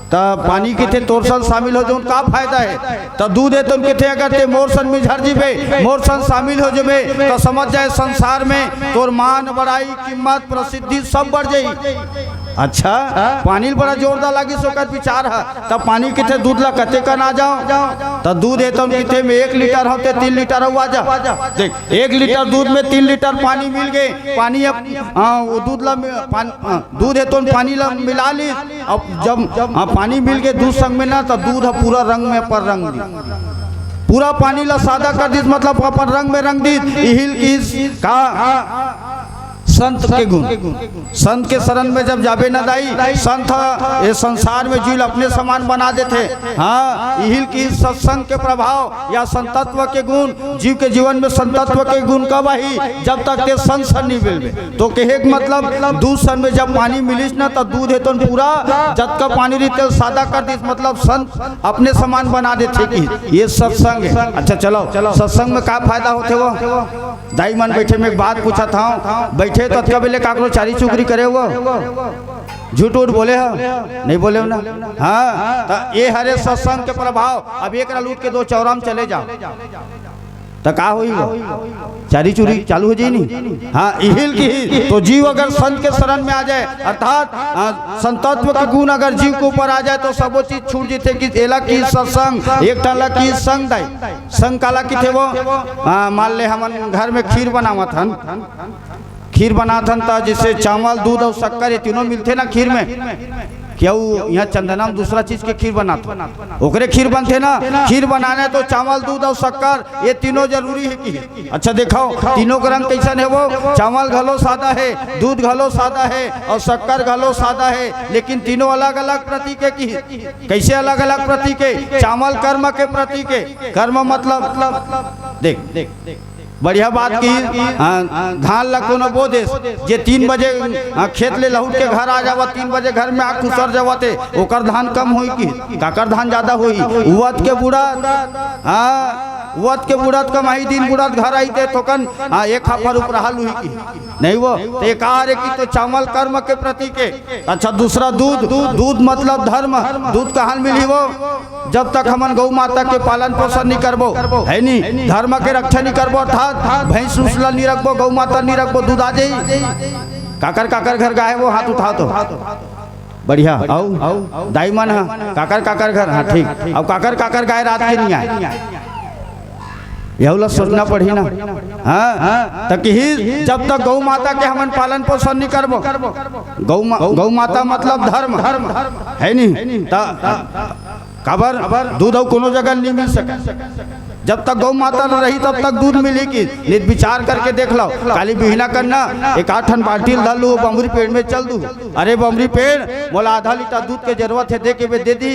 त पानी कथे, "तोर सन शामिल हो जहूं त का फायदा हे?" त दूध हे तउन कथे, "अगर तें मोर सन मिझर जीबे, मोर सन शामिल हो जीबे, त समझ जा ए संसार में तोर मान, बड़ाई, कीमत, प्रसिद्धि सब बढ़ जाही।" अच्छा, पानी ल बड़ा जोरदार लागिस ओकर विचार ह। त पानी कथे, "दूध ला कते कन आ जांव?" त दूध हे तउन कथे, "मैं एक लीटर हंव, तें तीन लीटर अउ आ जा।" देख, एक लीटर दूध में तीन लीटर पानी मिल गे। पानी अब, हाँ, वो दूध ला मि-, पान-, हाँ, दूध हे तउन पानी ला मिला लिस। अब जब, हाँ, पानी मिल गे दूध संग में ना, त दूध ह पूरा रंग में अपन रंग दिस, पूरा पानी ला सादा कर दिस, मतलब अपन रंग में रंग दिस। इही ल किहिस का, संत के गुण। संत के शरण में जब जाबे ना दाई, संत ह ए संसार में जीव ल अपने समान बना देथे। हाँ, इही ल किहिस सत्संग के प्रभाव या संतत्व के गुण। जीव के जीवन में संतत्व के गुण कब आही? जब तक तें संत सन नइ मिलबे। त कहे के मतलब, दूध सन में जब पानी मिलिस ना, त दूध हे तउन पूरा जतका पानी रहिस तेला सादा कर दिस, मतलब संत अपने समान बना देथे कि ये सत्संग हे। अच्छा चलो, सत्संग में का फायदा होथे वो? दाई मन बइठे, मैं एक बात पूछत हंव, बइठे ततका बेले काकरो चारी चुकरी करे वो? झूठ उठ बोले हव? नइ बोले हव ना? हाँ, त ए हरे सत्संग के प्रभाव। अब एक ला लूट के दो चौरा में चले जाव, त का होही वो? चारी चुरी चालू हो जाही नी। हाँ, इही ल किहिस। त जीव अगर संत के शरण में आ जाए, अर्थात, हाँ, संतत्व के गुण अगर जीव के ऊपर आ जाए, त सबो चीज छूट जथे। कि एला किहिस सत्संग, एक ठन ला किहिस संग दाई। संग काला कथे वो? हाँ, मान ले हमन घर में खीर बनावत हन, खीर बनात हन, त जइसे चावल, दूध अउ शक्कर, ये तीनों मिलथे ना खीर में। कि अउ इहां चंदना में दूसरा चीज के खीर बनात हन, ओकरे खीर बनथे ना। खीर बनाना हे त चावल, दूध अउ शक्कर, ये तीनों जरूरी हे कि। अच्छा देखव, तीनों के रंग कइसन हे वो? चावल घलो सादा हे, दूध घलो सादा हे अउ शक्कर घलो सादा हे, लेकिन तीनों अलग-अलग प्रतीक हे कि। कइसे अलग-अलग प्रतीक हे? चावल कर्म के प्रतीक हे। कर्म मतलब, देख, बढ़िया बात कि, हाँ, धान ला कोनो बो देस, जे तीन बजे, हाँ, खेत ले लहुट के घर आ जावत, तीन बजे घर में आ खुसर जावत हे, ओकर धान कम होही कि काकर धान जादा होही? उवत के बुड़त, हाँ, उवत के बुड़त कमाही, दिन बुड़त घर आही ते थोकन, हाँ, एक हाफर उपराहा लुही कि। नहीं वो, त ए का हरे कि तो चावल कर्म के प्रतीक हे। अच्छा, दूसरा दूध, दूध मतलब धर्म। दूध कहाँ मिलही वो? जब तक हमन गौ माता के पालन पोषण नइ करबो, हे नी, धर्म के रक्षा नइ करबो, अर्थात भैंस उस ला नइ रखबो, गौ माता नइ रखबो, दूध आ जाही? काकर काकर घर गाय हे वो, हाथ उठाव तो। बढ़िया। अउ दाई मन ह, काकर काकर घर, हाँ ठीक। अब काकर काकर गाय रात के नइ आय? एहू ला सोचना पड़ही ना। हाँ, त किहिस जब तक गौ माता के हमन पालन पोषण नइ करबो, गौ मा-, गौ माता मतलब धर्म, हे नी? त काबर दूध अउ कोनो जगह नइ मिल सके। जब तक गौ माता ल रही तब तक दूध मिलही कि। नइ त विचार करके देख लव, काली बिहना कन ना एक आध ठन बाल्टी ल धर लू, बमरी पेड़ में चल दू। अरे बमरी पेड़, मोला आधा लीटर दूध के जरूरत हे, दे के बे दे दी।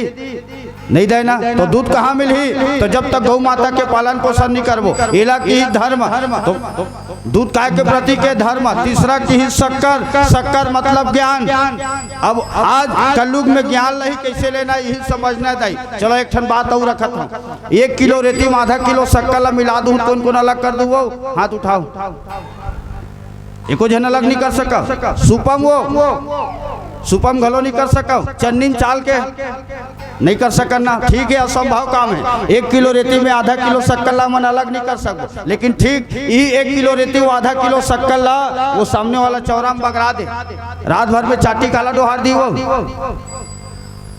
नइ दय ना, त दूध कहाँ मिलही? त जब तक गौ माता के पालन पोषण नइ करबो, एला किहिस धर्म। त दूध काय के प्रतीक हे? धर्म। तीसरा किहिस शक्कर, शक्कर मतलब ज्ञान। अब आज कलयुग में ज्ञान ल ही कइसे लेना, इही समझना हे दाई। चलो एक ठन बात अउ रखत हंव, एक किलो रेती में आधा किलो शक्कर ला मिला दूं, कोन कोन अलग कर दूं वो? हाथ उठाव। एको झन अलग नइ कर सकव। सुपम वो, सुपम घलो नइ कर सकव। चन्नी म चाल के नइ कर सकन ना। ठीक हे, असंभव काम हे। एक किलो रेती में आधा किलो शक्कर ला हमन अलग नइ कर सकबो, लेकिन ठीक इही एक किलो रेती वो आधा किलो शक्कर ला वो सामने वाला चौरा म बगरा दे, रात भर में चाटी काला डोहार दिही वो?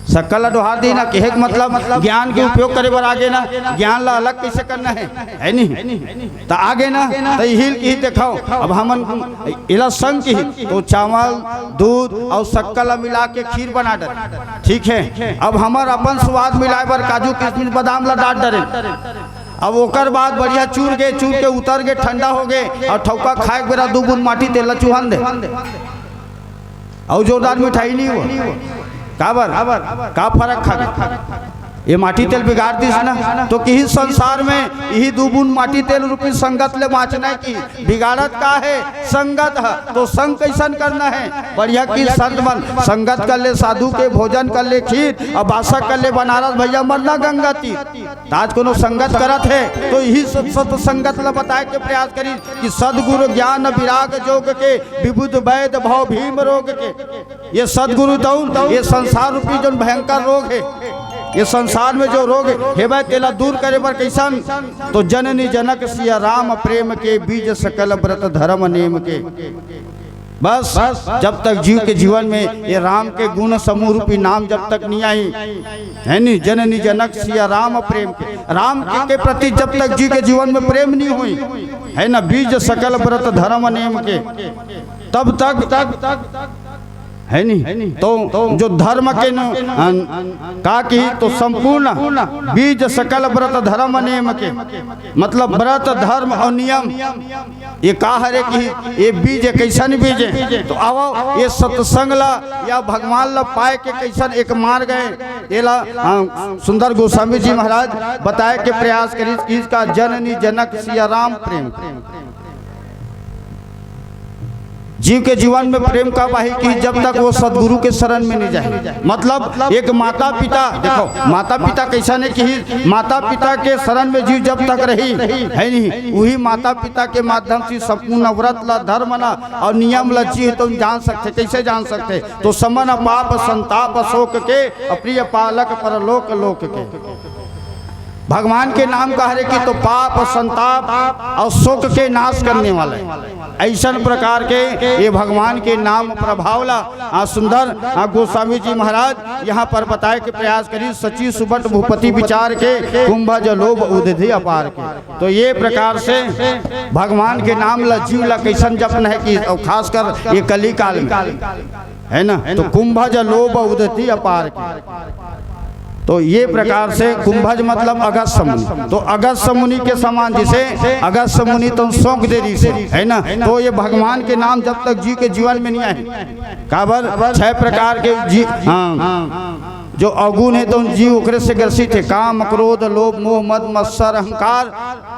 शक्कर ला डोहार दिही ना। कहे के मतलब ज्ञान के उपयोग करे बर आगे ना, ज्ञान ला अलग कइसे करना हे, हे नी? त आगे ना, त इही ल किहिस देखव, अब हमन एला संग किहिस, त चावल, दूध अउ शक्कर ला मिला के खीर बना डरेन। ठीक हे, अब हमर अपन स्वाद मिलाय बर काजू, किशमिश, बादाम ला डाल डरेन। अब ओकर बाद बढ़िया चूर गे, चूर के उतर गे, ठंडा हो गे, अउ ठउका खाय के बेरा दू बूंद माटी तेल ला चुहन दे। अउ जोरदार मिठाई नइ हो। काबर? का फरक खागे? ये माटी तेल बिगाड़ दिस ना, तो किही संसार में इही दू बूंद माटी तेल रूपी संगत ले बांचना हे कि बिगाड़त का हे? संगत ह। तो संग कैसन करना हे? बढ़िया कि संत मन संगत कर ले, साधु के भोजन कर ले खीर, अउ बासा कर ले बनारस भैया मरना गंगा तीर। त आज कोनो संगत करत हे तो इही सत, सत संगत ला बताए के प्रयास करी कि सदगुरु ज्ञान विराग जोग के, विबुध वैद भव भीम रोग के। ये सदगुरु तउन ये संसार रूपी जोन भयंकर रोग हे, ये संसार में जो रोग हे भाई, तेला दूर करे बर कैसन? तो जननी जनक सिया राम प्रेम के, बीज सकल व्रत धर्म नेम के। बस, जब तक जीव के जीवन में ये राम के गुण समूह रूपी नाम जब तक नहीं आई, हे नी, जननी जनक सिया राम प्रेम के, राम के, के प्रति जब तक जीव के जीवन में प्रेम नहीं होई, हे ना, बीज सकल व्रत धर्म नेम के, तब तक, हे नी, तो जो धर्म के न, अन, का की, तो संपूर्ण बीज सकल व्रत धर्म नेम के, मतलब व्रत धर्म अउ नियम, ये का हरे कि ये बीज हे, कैसन बीज हे? तो आवव, ये सत्संग ला या भगवान ला पाए के कैसन एक मार्ग हे, एला, हाँ, सुंदर गोस्वामी जी महाराज बताए के प्रयास करिस कि इसका जननी जनक सिया राम प्रेम। जीव के जीवन में प्रेम कब आही कि जब तक वो सदगुरु के शरण में नहीं जाए। मतलब एक माता पिता, देखो, माता पिता कैसन हे कि माता पिता के शरण में जीव जब तक रही, हे नी, उही माता पिता के माध्यम से संपूर्ण व्रत ला, धर्म ला अउ नियम ला जीव तो जान सकथे। कैसे जान सकथे? तो समन पाप संताप शोक के, अप्रिय पालक परलोक लोक के। भगवान के नाम का हरे कि तो पाप, संताप अउ शोक के नाश करने वाला हे। ऐसन प्रकार के ये भगवान के नाम प्रभाव ला, आ, सुंदर, आ, गोस्वामी जी महाराज यहाँ पर बताए के प्रयास करी। सची सुबट भूपति विचार के, कुंभज लोभ उधधि अपार के। तो ये प्रकार से भगवान के नाम ला, जीव ला कैसन जपना हे कि, अउ खासकर ये कली काल में, हे ना, तो कुंभज लोभ उधधि अपार के। तो ये प्रकार से कुंभज मतलब अगस्त्य मुनि। तो अगस्त्य मुनि के समान, जैसे अगस्त्य मुनि तो शोक दे रहिसे, हे ना, तो ये भगवान के नाम जब तक जीव के जीवन में नहीं आए, काबर छह प्रकार के जी, हाँ, जो अवगुण हे तो जीव ओकरे से ग्रसित हे, काम, क्रोध, लोभ, मोह, मद, मत्सर, अहंकार,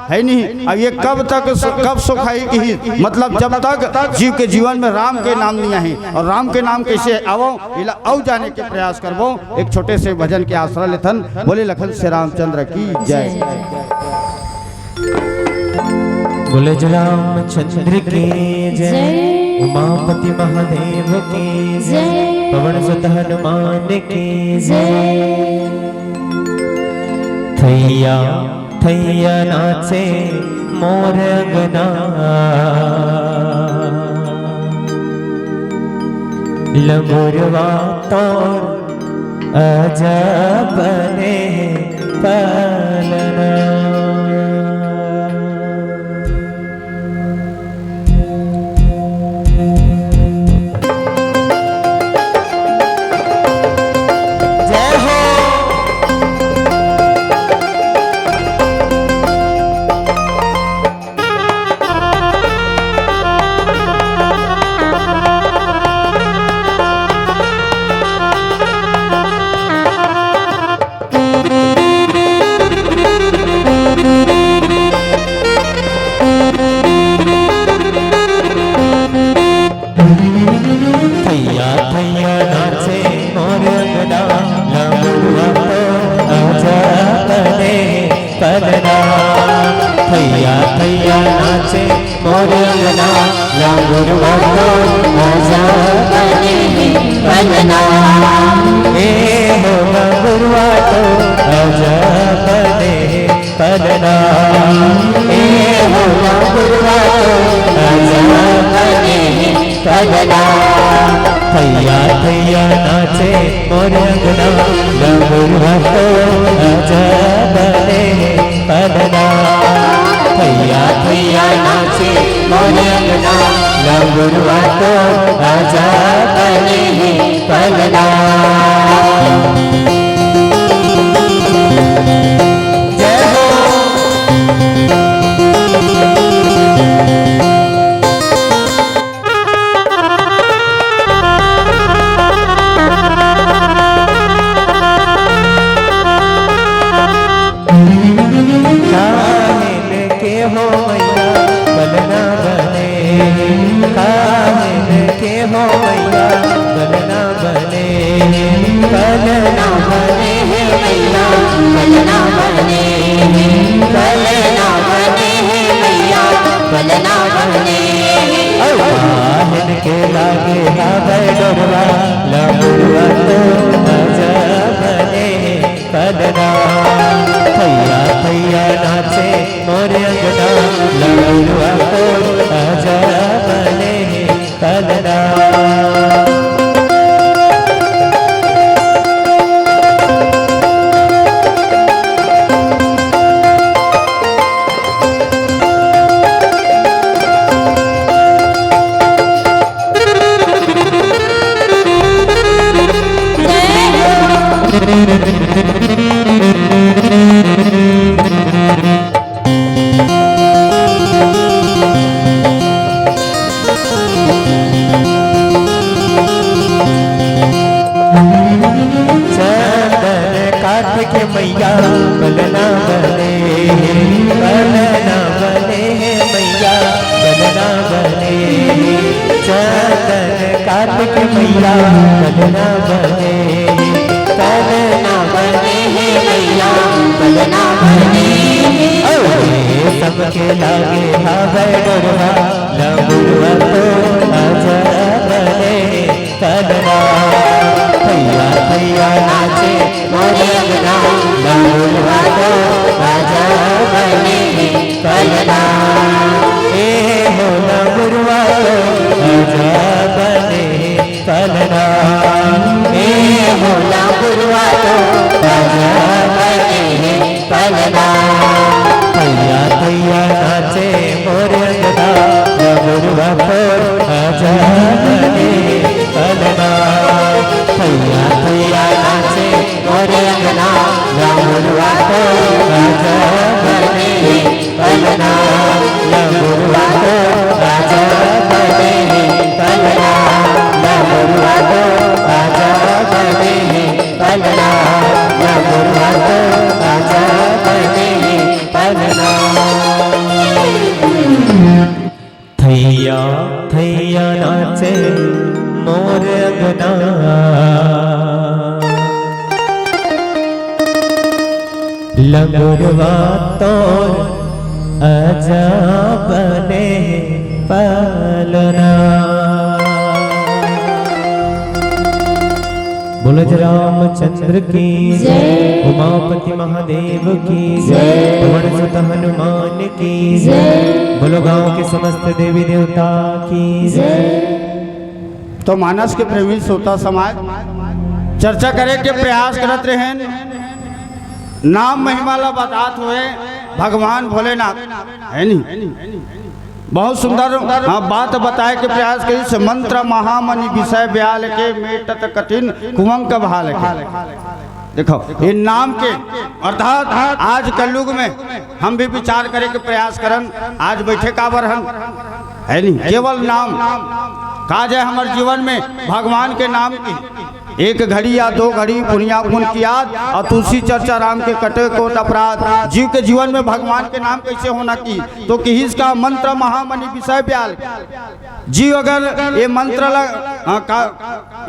हे नी। अब ये कब तक सु-, कब सुखाही कि, मतलब जब तक जीव के जीवन में राम के नाम नहीं आही अउ राम के नाम कैसे आवव, एला अउ जाने के प्रयास करबो। एक छोटे से भजन के आसरा लेथन। बोले लखन श्री रामचंद्र की जय। बोले जो रामचंद्र की जय, जय। उमापति महादेव की जय, जय। पवन सुत हनुमान की जय। जय। थैया थैया नाचे मोर अंगना, लंगुरवा तोर अजब ले पलना। जय हो। थैया थैया नाचे मोर अंगना, लंगुरवा तो आजा बने पलना। थैया थैया नाचे मोर अंगना, लंगुरवा तो आजा बने पलना। ए हो लंगुरवा तो आजा बने पलना। ए हो लंगुरवा तो आजा बने पलना। थैया थैया नाचे मोर अंगना, लंगुरवा तो आजा बने पलना। थैया थैया नाचे मोर अंगना, लंगुरवा तो आजा बने पलना। जय हो। बने। अउ पाहन के लागे हावय डोरवा, लंगुरवा तो आजा बने हे पलना। थैया थैया नाचे मोर अंगना, लंगुरवा तो आजा बने हे पलना। चंदन काठ के मैया पलना बने हे, पलना बने हे मैया, पलना बने हे। चंदन काठ के मैया पलना बने हे, पलना बने हे मैया, पलना बने हे। अउ रेशम के लागे हावय डोरवा, लंगुरवा तो आजा बने हे पलना। थैया थैया नाचे मोरे अंगना, लंगुरवा तो आजा बने हे पलना। ए हो लंगुरवा तो आजा बने हे पलना। ए हो लंगुरवा तो आजा बने हे पलना। थैया थैया नाचे मोर अंगना, लंगुरवा तो आजा बने पलना। थैया थैया नाचे मोर अंगना, लंगुरवा तो आजा बने पलना। लंगुरवा तो आजा बने पलना, लंगुरवा तो आजा बने पलना, लंगुरवा तो आजा बने पलना। थैया थैया नाचे मोर अंगना, लंगुरवा तोर आजा बने पलना। बोलो जय रामचंद्र की, जय। उमापति महादेव की, जय। पवन सुत हनुमान की, जय। बोलो गांव के समस्त देवी देवता की, जय। तो मानस के प्रेमी श्रोता समाज, चर्चा करे के प्रयास करत रहेन, नाम महिमा ला बतात हुए भगवान भोलेनाथ, है नी? बहुत सुंदर, हाँ, बात बताए के प्रयास करिस, मंत्र महामणि विषय ब्याल के, मेटत कठिन कुमंक भाल के। देखो, ये नाम के अर्थात आज कलयुग में हम भी विचार करे के प्रयास करन, आज बैठे काबर हन, है नी? केवल नाम का जाए हमर जीवन में भगवान के नाम की एक घड़ी या दो घड़ी पुनिया पुन की याद और तुलसी चर्चा राम के कटे कोट अपराध। जीव के जीवन में भगवान के नाम कैसे होना की, तो किहिस का मंत्र महामणि विषय ब्याल। जीव अगर ये मंत्र ला, हाँ, का,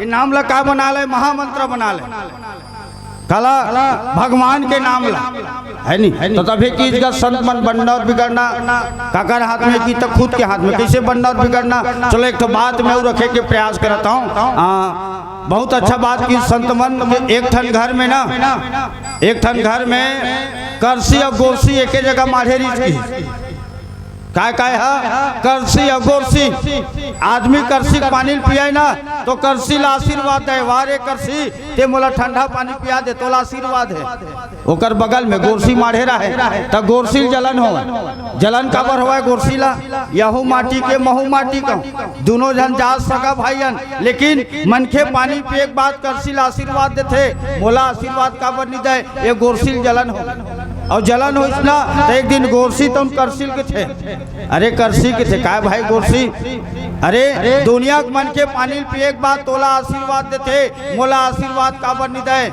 ये नाम ला का बना ले, महामंत्र बना ले, काला भगवान के नाम ला, है नी? तो तभी किहिस का संत मन बनना और बिगड़ना काकर हाथ में की, तो खुद के हाथ में। कैसे बनना और बिगड़ना? चलो, एक ठो बात मैं और रखे के प्रयास करता हूँ। हाँ, बहुत अच्छा बात की संत मन के। एक ठन घर में ना, एक ठन घर में करसी और गोरसी एके जगह माढ़े रहिस की। काय काय हा? करसी और गोरसी। आदमी करसी के पानी ल पियाए ना, तो करसी ला आशीर्वाद दे, "वाह रे करसी, ते मोला ठंडा पानी पिया दे, तोला आशीर्वाद है।" ओकर बगल में गोरसी माढ़े रहे, त गोरसी ल जलन होवय। जलन काबर होवय गोरसी ला? यहू माटी के, महू माटी के, दुनों झन जात सगा भाई हन, लेकिन मनखे पानी पिए के बाद करसी ल आशीर्वाद देथे, मोला आशीर्वाद काबर नी दे? ये गोरसी ल जलन हो, अउ जलन होइस ना, त एक दिन गोरसी तउन करसी ल कथे, "अरे करसी," कथे, "काय भाई गोरसी? अरे दुनिया के मनखे पानी ल पिए के बाद तोला आशीर्वाद देथे, मोला आशीर्वाद काबर नी दे?"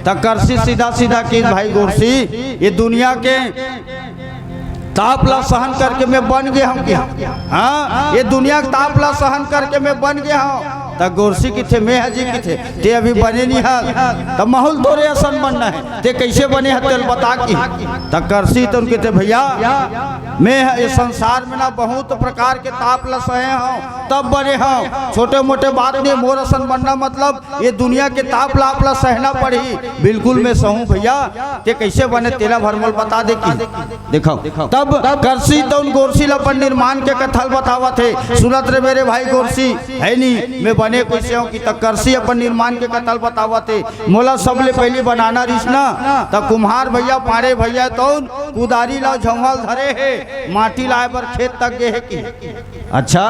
त करसी सीधा सीधा किहिस, "भाई गोरसी, ये दुनिया के ताप ला सहन करके मैं बन गे हंव।" हाँ, ये दुनिया के ताप ला सहन करके मैं बन गे हंव। त गोरसी किथे, "मैं ह जी," किथे, "ते अभी बने नहीं ह, त महूं ल तोरे असन बनना हे, ते कइसे बने ह, तेल बता," किही। त करसी तउन किथे, "भइया, मैं ह ए संसार में ना बहुत प्रकार के ताप ल सहे हंव, तब बने हंव। छोटे मोटे बात नहीं, मोर असन बनना मतलब ये दुनिया के ताप लाप ल सहना पड़ही। बिल्कुल मैं सहूं भइया, ते कइसे बने, तेला भर मोल बता दे," किही। देखव, तब करसी तउन गोरसी ल अपन निर्माण के कथा ल बतावत हे, "सुनत रे मेरे भाई गोरसी, हे नी, मैं बने कइसे हंव," किही। त करसी अपन निर्माण के कथा ल बतावत हे, "मोला सबले पहिली बनाना रिहिस ना, त कुम्हार भइया, पांड़े भइया तउन कुदारी ल, झउंहा ल धरे हे, माटी लाय बर खेत तक गे हे," किही। अच्छा,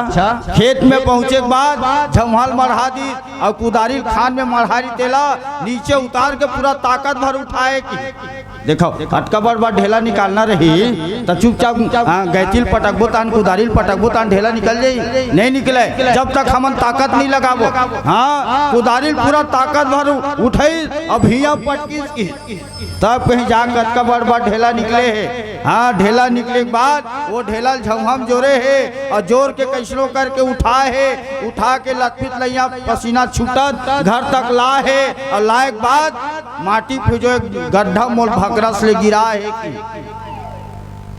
खेत में पहुंचे के बाद झउंहा ल मढ़ा दिस अउ कुदारी ल खान में मढ़ा रिहिस, तेला नीचे उतार के पूरा ताकत भर उठाए, किही। देखव, अतका बड़ बड़ ढेला निकालना रही, त चुपचाप, हाँ, गैंची ल पटकबो तान, कुदारी ल पटकबो तान ढेला निकल जाही? नहीं निकले, जब तक हमन ताकत नहीं लगाबो। हाँ, कुदारी ल पूरा ताकत भर उठाइस, अब हिया पटकिस, किही। तब कहीं जाके अतका बड़ बड़ ढेला निकले हे। हाँ, ढेला निकले के बाद वो ढेला ल झउंहा म जोरे हे अउ जोर के कइसनो करके उठाए हे, उठा के लथपित लइया पसीना छूटत घर तक लाए हे अउ लाए के बाद माटी फिजोय गड्ढा म मोला भकरस ले गिराए हे, किही।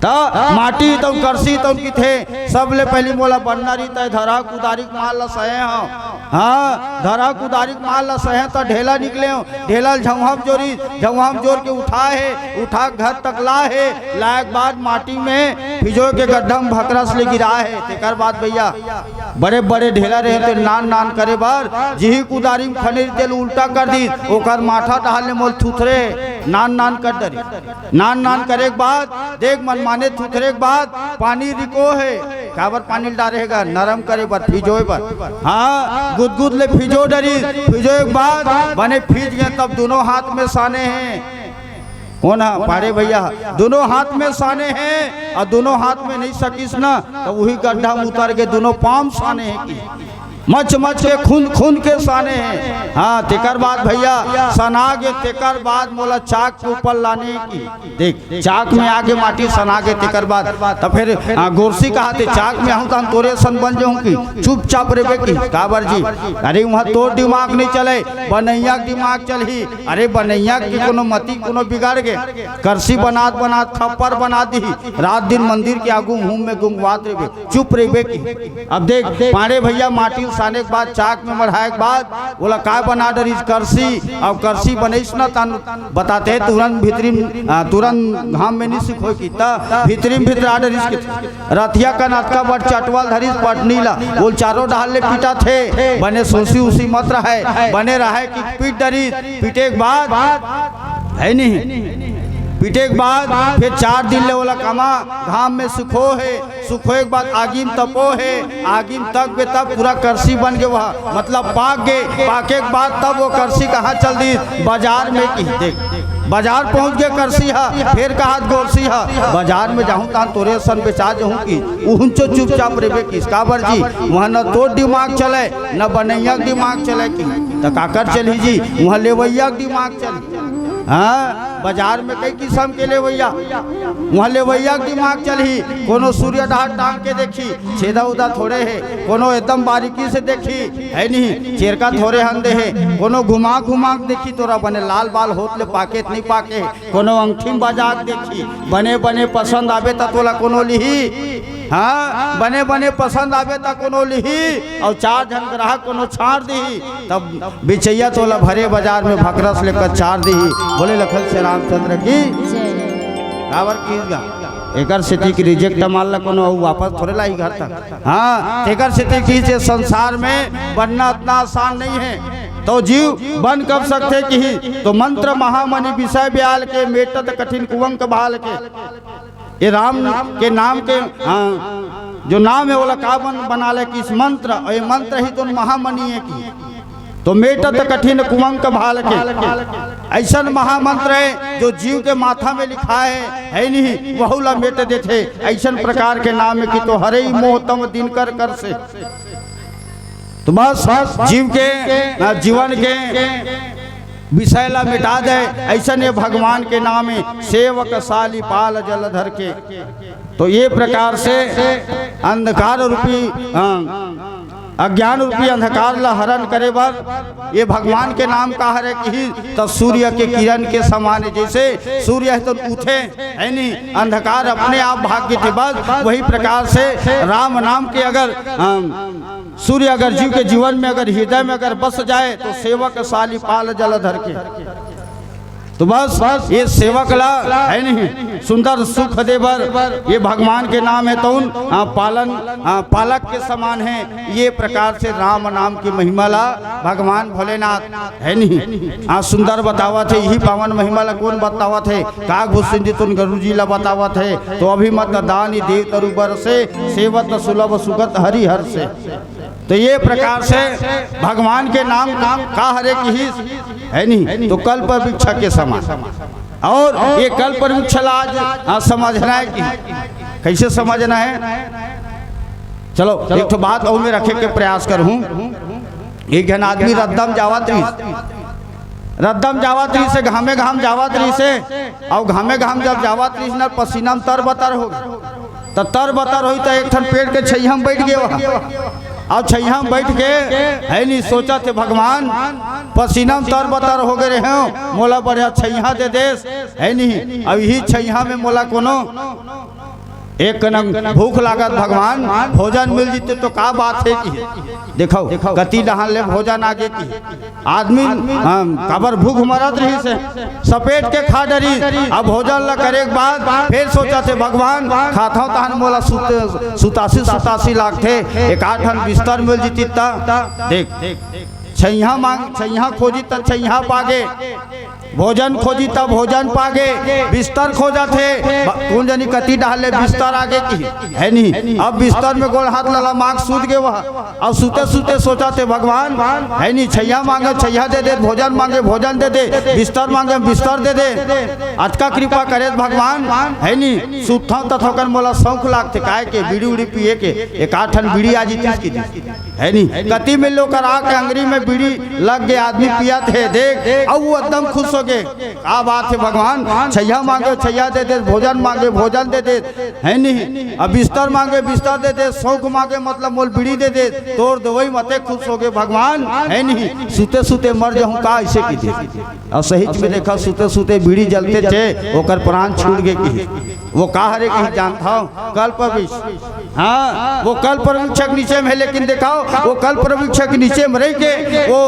त माटी तउन करसी तउन किथे, "सबले पहिली मोला बनना रिहिस त धरहा कुदारी के मार ल सहे हंव, हाँ, धरहा कुदारी के मार ल सहे हंव, त ढेला निकले हंव, ढेला ल झउंहा म जोरिस, झउंहा म जोर के उठाए हे, उठा के घर तक लाए हे, लाए के बाद माटी में फिजोय के गड्ढा म भकरस ले गिराए हे।" तेकर बाद भइया बड़े बड़े ढेला रहे, ते नान नान करे बर जिही कुदारी म खने रिहिस, तेला उल्टा कर दिस, ओकर माथा डहर ले मोला थुथरे, नान नान कर डरिस। नान नान करे के बाद देख, मनमाने थुथरे के बाद पानी रिको हे। काबर पानी ल डारे हे गा? नरम करे बर, फिजोय बर। हाँ, गुदगुद ले फिजो डरिस, फिजोय के बाद बने फिज गे, तब दूनों हाथ में साने हे। कोन ह? पांड़े भइया ह। दूनों हाथ में साने हे अउ दूनों हाथ में नहीं सकिस ना, त उही गड्ढा म उतर के दूनों पांव म साने हे, किही। मच मच के, खून खून के साने हे। हाँ, तेकर बाद भइया सना गे, तेकर बाद मोला चाक के ऊपर लाने, किही। देख, चाक में आगे माटी सना गे, तेकर बाद त फेर, हाँ, गोरसी कहाथे, "चाक में आहूं त हम तोरे असन बन जाहूं," किही। "चुपचाप रहिबे," किही। "काबर जी?" "अरे, उहां तोर दिमाग नहीं चले, बनइया के दिमाग चलही।" "अरे, बनइया के कोनो मती कोनो बिगड़ गे, करसी बनात बनात खप्पर बना दिही, रात दिन मंदिर के आगू मुंह में गुंगवात रहिबे, चुप रहिबे," किही। अब देख, पांड़े भइया माटी ल साने के बाद, चाक में मढ़ाए के बाद ओला काय बना डरिस? करसी। अब करसी बनइस ना, तन बताथे, तुरंत भीतरी म, आ, तुरंत घाम में नहीं सिखोय, किही। त भीतरी म भितरा डरिस, किही। रतिहा कन अतका बड़ चटवा ल धरिस पटनी ला, ओला चारों डहर ले पीटथे, बने सोसी उसी मत रहय, बने रहय, किही। पीट डरिस, पीटे के बाद, हे नहीं, पीटे के बाद फेर चार दिन ले ओला कमा, घाम में सुखो हे, सुखोय के बाद आगी म तपो हे, आगी म तपबे तब पूरा करसी बन गे, वो मतलब पाक गे, पाके के बाद तब वो करसी कहाँ चल दिस? बाजार में, किही। देख, बाजार पहुंच गे करसी ह, फेर कहात गोरसी ह, "बाजार में जाहूं तहां तोरे असन बेचा जाहूं," किही। उहंचो चुपचाप रहिबे, किही। काबर जी? उहां न तोर दिमाग चले, न बनइया के दिमाग चले, किही। त काकर चलही जी? उहां लेवइया के दिमाग चलही। हाँ, बाजार में कई किसम के लेवइया, उहां लेवइया के दिमाग चलही। कोनो सूर्य डहर टांग के देखही, छेदा उदा थोड़े हे, कोनो एकदम बारीकी से देखही, हे नहीं, चेरका थोड़े हन दे हे, कोनो घुमा घुमा के देखही, तोला बने लाल बाल होत ले पाके त नहीं पाके, कोनो अंगठी म बजा के देखही, बने बने पसंद आबे त तोला कोनो लिही। हाँ, बने बने पसंद आबे त कोनो लिही, अउ चार झन ग्राहक कोनो छांट दिही, तब बिचइया तोला भरे बाजार में भकरस ले कचार दिही। बोले लखन श्री रामचंद्र की। जय। काबर किहिस गा? एकर सेती कि reject माल ला कोनो अउ वापस थोड़े लाही घर तक। हाँ, तेकर सेती किहिस ए संसार में बनना अतना आसान नहीं हे। त जीव बन कब सकथे किही? त मंत्र महामणि बिसय ब्याल के, मेटत कठिन कुंवक भाल के। ए राम के नाम के, हाँ, जो नाम हे ओला का बन, बना ले किहिस मंत्र, अउ ए मंत्र ही तो महामणि हे किही। त मेटत कठिन कुंवक भाल के। अइसन महामंत्र हे जो जीव के माथा में लिखाय हे, हे नहीं, वहू ला मेट देथे। अइसन प्रकार के नाम हे कि त हरई मोह तम दिनकर कर से। त बस जीव के, अ, जीवन के बिसय ला मेटा दे, अइसन ए भगवान के नाम हे, सेवक साली पाल जलधर के। त ए प्रकार से अंधकार रूपी, अ, अज्ञान रूपी अंधकार ला हरण करे बर ये भगवान के नाम का हरे किहिस, त सूर्य के किरण के समान हे। जैसे सूर्य हे तो उठे, हे नहीं, अंधकार अपने आप भाग के, बस वही प्रकार से राम नाम के अगर, अम, सूर्य अगर जीव के जीवन में अगर हृदय में अगर बस जाए तो सेवक साली पाल जलधर के। तो बस ये सेवक ला, हे नहीं, सुंदर सुख दे बर ये भगवान के नाम हे तउन, हाँ, पालन, हाँ, पालक के समान हे। ये प्रकार से राम नाम की महिमा ला भगवान भोलेनाथ, हे नहीं, हाँ, सुंदर बतावत हे। यही पावन महिमा ला कौन बतावत हे? काग भूषण जी तुन गुरु जी ला बतावत हे, तो अभिमत दानी देव तरु बरसे, सेवत सुलभ सुगत हरि हरसे। तो ये प्रकार से भगवान के नाम, नाम का हरे किहिस, हे नहीं, तो कल्प वृक्ष के समान। और ये कल्प वृक्ष ला आज, हाँ, समझना हे कि कैसे समझना हे। चलो, एक ठो बात अउ मैं रखे के प्रयास करहूँ। एक झन आदमी रद्दा म जावत रहिस, रद्दा म जावत रहिस हे, घामे घाम जावत रहिस हे, अउ घामे घाम जब जावत रहिस न, पसीना म तर बतर हो गे। त तर बतर होही त एक ठन पेड़ के छइहा म बइठ गे वह। अउ छइहा म बइठ के, हे नहीं, सोचत हे, भगवान, पसीना म तर बतर हो गे रहेंव, मोला बढ़िया छइहा दे देस, हे नहीं, अउ इही छइहा में मोला कोनो एक कनक भूख लागत, भगवान, भोजन मिल जीते तो का बात हे कि। देखो, कति डहान ले भोजन आगे कि। आदमी, हम, काबर भूख मरत रहिस हे, सपेट के खा डरिस। अब भोजन ला करे के बाद फेर सोचत हे, भगवान, खाथंव तहन मोला सुत-, सुतासी, सुतासी लागथे, एक आध ठन बिस्तर मिल जीती त। देख, छइहा मांग, छइहा खोजी त छइहा पागे, भोजन खोजी त भोजन पागे, बिस्तर खोजत हे, ब-, कोन जनी कति डहान ले बिस्तर आगे कि, हे नहीं। अब बिस्तर में गोड़ हाथ लला मांग सूत गे वह। अउ सुते सुते सोचत हे, भगवान, हे नहीं, छइहा मांगे, छइहा दे दे, भोजन मांगे, भोजन दे दे, बिस्तर मांगे, बिस्तर दे दे। अतका कृपा करे भगवान, हे नहीं, सुतथंव त थोकन मोला सौंख लागथे, काहे के बीड़ी उड़ी पिए के, एक आध ठन बीड़ी आ जीतिस कि, हे नहीं, कति में लोग कर आके अंगरी में बीड़ी लग गे, आदमी पियत हे, देख, अउ वो एकदम खुश हो गे। का बात हे भगवान, छइहा मांगे, छइहा दे दे, भोजन मांगे, भोजन दे दे, हे नहीं, अब बिस्तर मांगे, बिस्तर दे दे, सौंख मांगे, मतलब मोल बीड़ी दे दे, तोर देवई म अतेक खुश हो गे भगवान, हे नहीं, सुते सुते मर जाहूं का, अइसे किथे। अउ सहीच में देखा, सुते सुते बीड़ी जलथे ते ओकर प्राण छूट गे कि। वो का हरे कि जानथंव? कल्प वृक्ष। हाँ, वो कल्प वृक्ष के नीचे में हे, लेकिन देखव, वो कल्प वृक्ष के नीचे में रहि के वो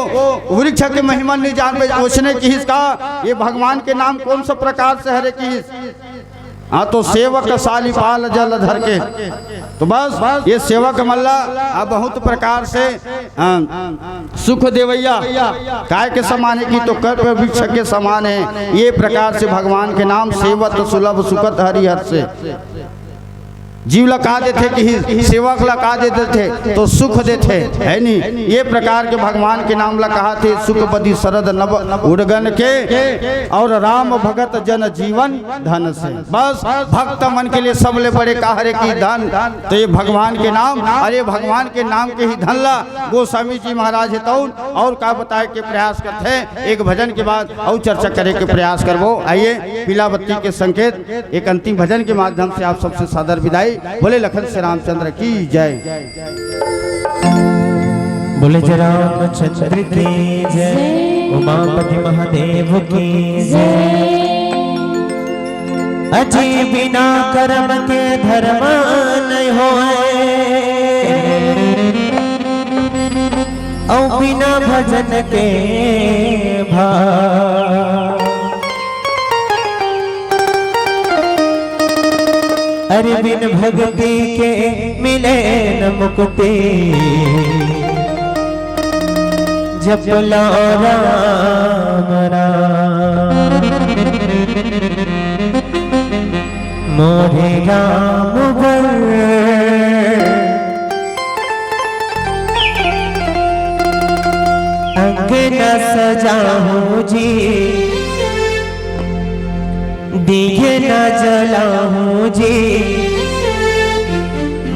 वृक्ष के महिमा नहीं जान पाइस। ओइसने किहिस का, ये भगवान के नाम कोन सा प्रकार से हरे किहिस। हाँ, तो सेवक साली पाल जलधर के। तो बस ये सेवक मन ला, आ, बहुत प्रकार से, हाँ, सुख देवइया काय के समान हे कि, तो कल्प वृक्ष के समान हे। ये प्रकार से भगवान के नाम सेवत सुलभ सुखत हरि हरसे। जीव ला का देथे कि सेवक ला का दे देथे, तो सुख देथे, हे नहीं। ये प्रकार के भगवान के नाम ला कहाथे, सुख बदी सरद नव उड़गन के, अउ राम भगत जन जीवन धन से। बस भक्त मन के लिए सबले बड़े का हरे कि धन, तो ये भगवान के नाम, अरे भगवान के नाम के ही धन ला गोस्वामी जी महाराज हे तउन अउ का बताए के प्रयास करथे। एक भजन के बाद अउ चर्चा करे के प्रयास करबो। आइए, पीला बत्ती के संकेत एक अंतिम भजन के माध्यम से आप सबसे सादर विदाई। बोले लखन श्री रामचंद्र की जय। बोले जय रामचंद्र की जय, उमापति महादेव की जय। अजी बिना कर्म के धर्म नहीं होए, अउ बिना भजन के भाव। अरे बिन भक्ति के मिले न मुक्ति, जप लो राम राम। मोरे राम बर अंगना सजाहूं जी, दिए न जलाहूं जी,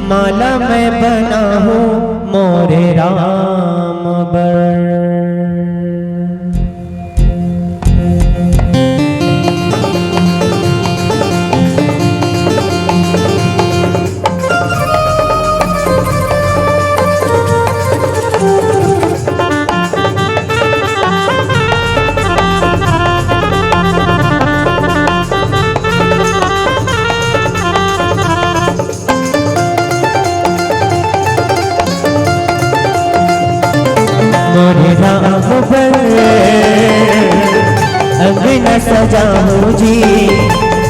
माला मैं बनाहूं मोरे राम बर। राम बर अंगना सजाहूं जी,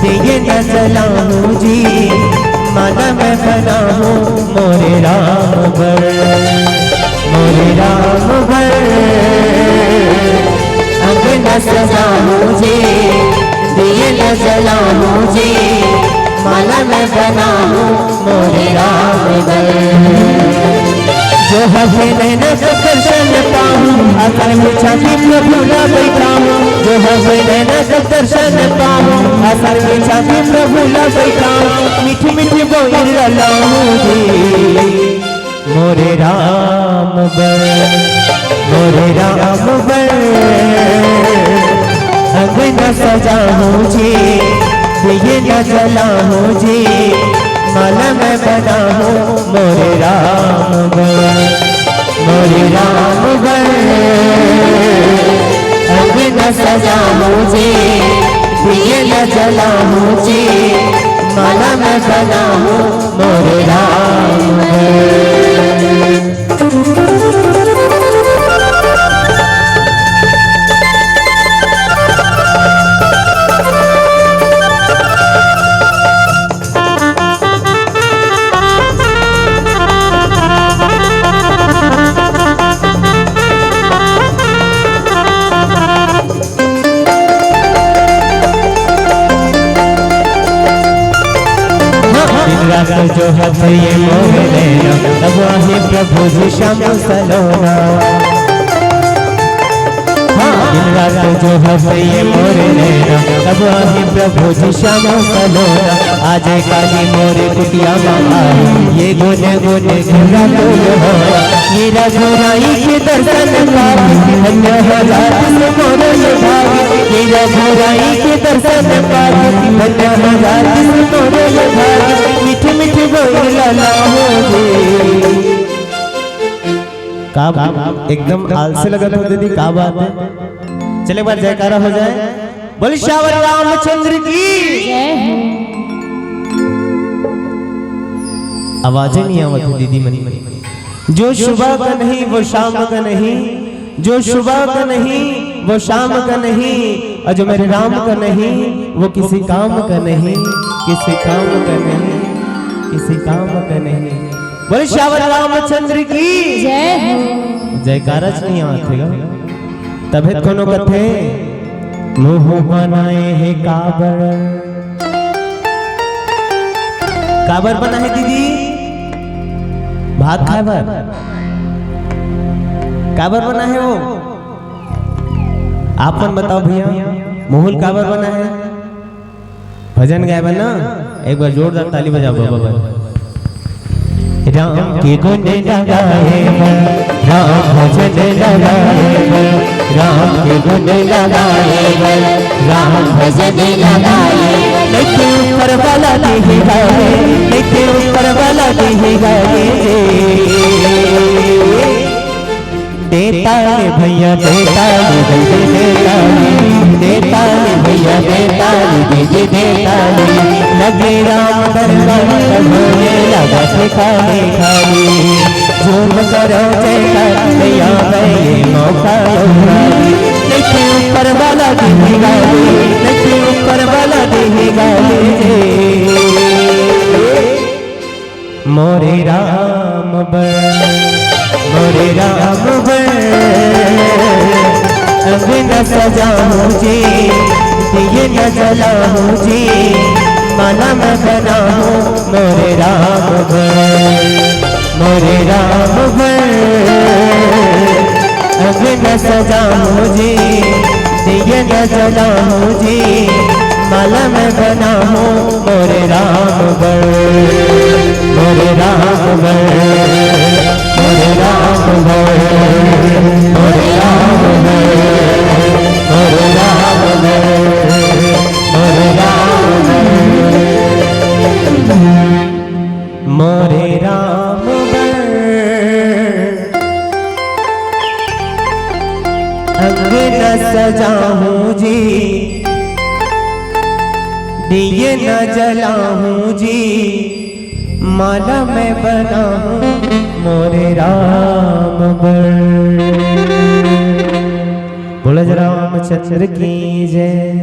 दिए न जलाहूं जी, माला मैं बनाहूं मोरे राम बर, मोरे राम बर। अंगना सजाहूं जी, दिए न जलाहूं जी, माला मैं बनाहूं मोरे राम बर। जो हंसे नैना सब दर्शन पाऊं, आसन बिछा के प्रभु ला बैठाऊं। जो हंसे नैना सब दर्शन पाऊं, आसन बिछा के प्रभु ला बैठाऊं। मीठी मीठी बोइर ला लाऊं जी, मोरे राम बर, मोरे राम बर। अंगना सजाहूं जी, दिए न जलाहूं जी, माला मैं बनाहूं मोरे राम बर, मोरे राम बर। अंगना सजाहूं जी, दिए न जलाहूं जी, माला मैं बनाहूं मोरे राम बर। दिन रात जो हंसे ये मोर नैना, तब आहे प्रभु जी श्याम सलोना। हाँ, दिन रात जो हंसे ये मोर नैना, तब आहे प्रभु जी श्याम सलोना। आज काली मोरे कुटिया मा आए, ये गुन गुन घुरा तोल हो। ये रघुराई के दर्शन पाए, धन्य हो जात से मोर ये भाग। ये रघुराई के दर्शन पाए, धन्य हो जात से मोर ये भाग। मीठ मीठ बोल लाला हो जी। का एकदम आलसी लगत हो दीदी, का बात है? चले, एक बार जयकारा हो जाए। बोल सियावर रामचंद्र की। जय हो। आवाजें नहीं आवत है दीदी मन। जो सुबह का नहीं वो शाम का नहीं, जो सुबह का नहीं वो शाम का नहीं, और जो मेरे राम का नहीं वो किसी काम का नहीं, किसी काम का नहीं, किसी काम का नहीं। बोल सियावर रामचंद्र की। जय हो। जयकारा च नहीं आवत हे गा। तभे त कोनो कथे, मुंह बनाए हे काबर। काबर बना हे दीदी? भात खाए बर। काबर बना हे वो? आप मन बताओ भैया, मुंह ल काबर बना हे? भजन गाए बर ना, एक बार जोरदार ताली बजाओ बाबा बर। राम के गुण लगाए बर, राम भजन लगाए बर, राम के गुण लगाए बर, राम भजन लगाए बर। लेके ऊपर वाला देही गाए, लेके ऊपर वाला देही गाए। देताल भैया देताल, दीदी देताल, देताल भैया देताल, दीदी देताल। लगे राम दरबार होने लगा ठिकाने खाली। झूम करो जयकार भैया, मैं ये मौका लूंगा। लेके ऊपर वाला दीदी गाली, लेके ऊपर वाला दीदी गाली। मोरे राम बर, मोरे राम बर, अंगना सजाहूं जी, दिए न जलाहूं जी, माला मैं बनाहूं मोरे राम बर, मोरे राम बर। अंगना सजाहूं जी, दिए न जलाहूं जी, माला मैं बनाहूं मोरे राम बर, मोरे राम बर, मोरे राम बर, मोरे राम बर, मोरे राम बर, मोरे राम बर। मोरे राम बर अंगना सजाहूं जी, दिए न जलाहूं जी, माला मैं बनाहूं मोरे राम बर। रामचंद्र की जय।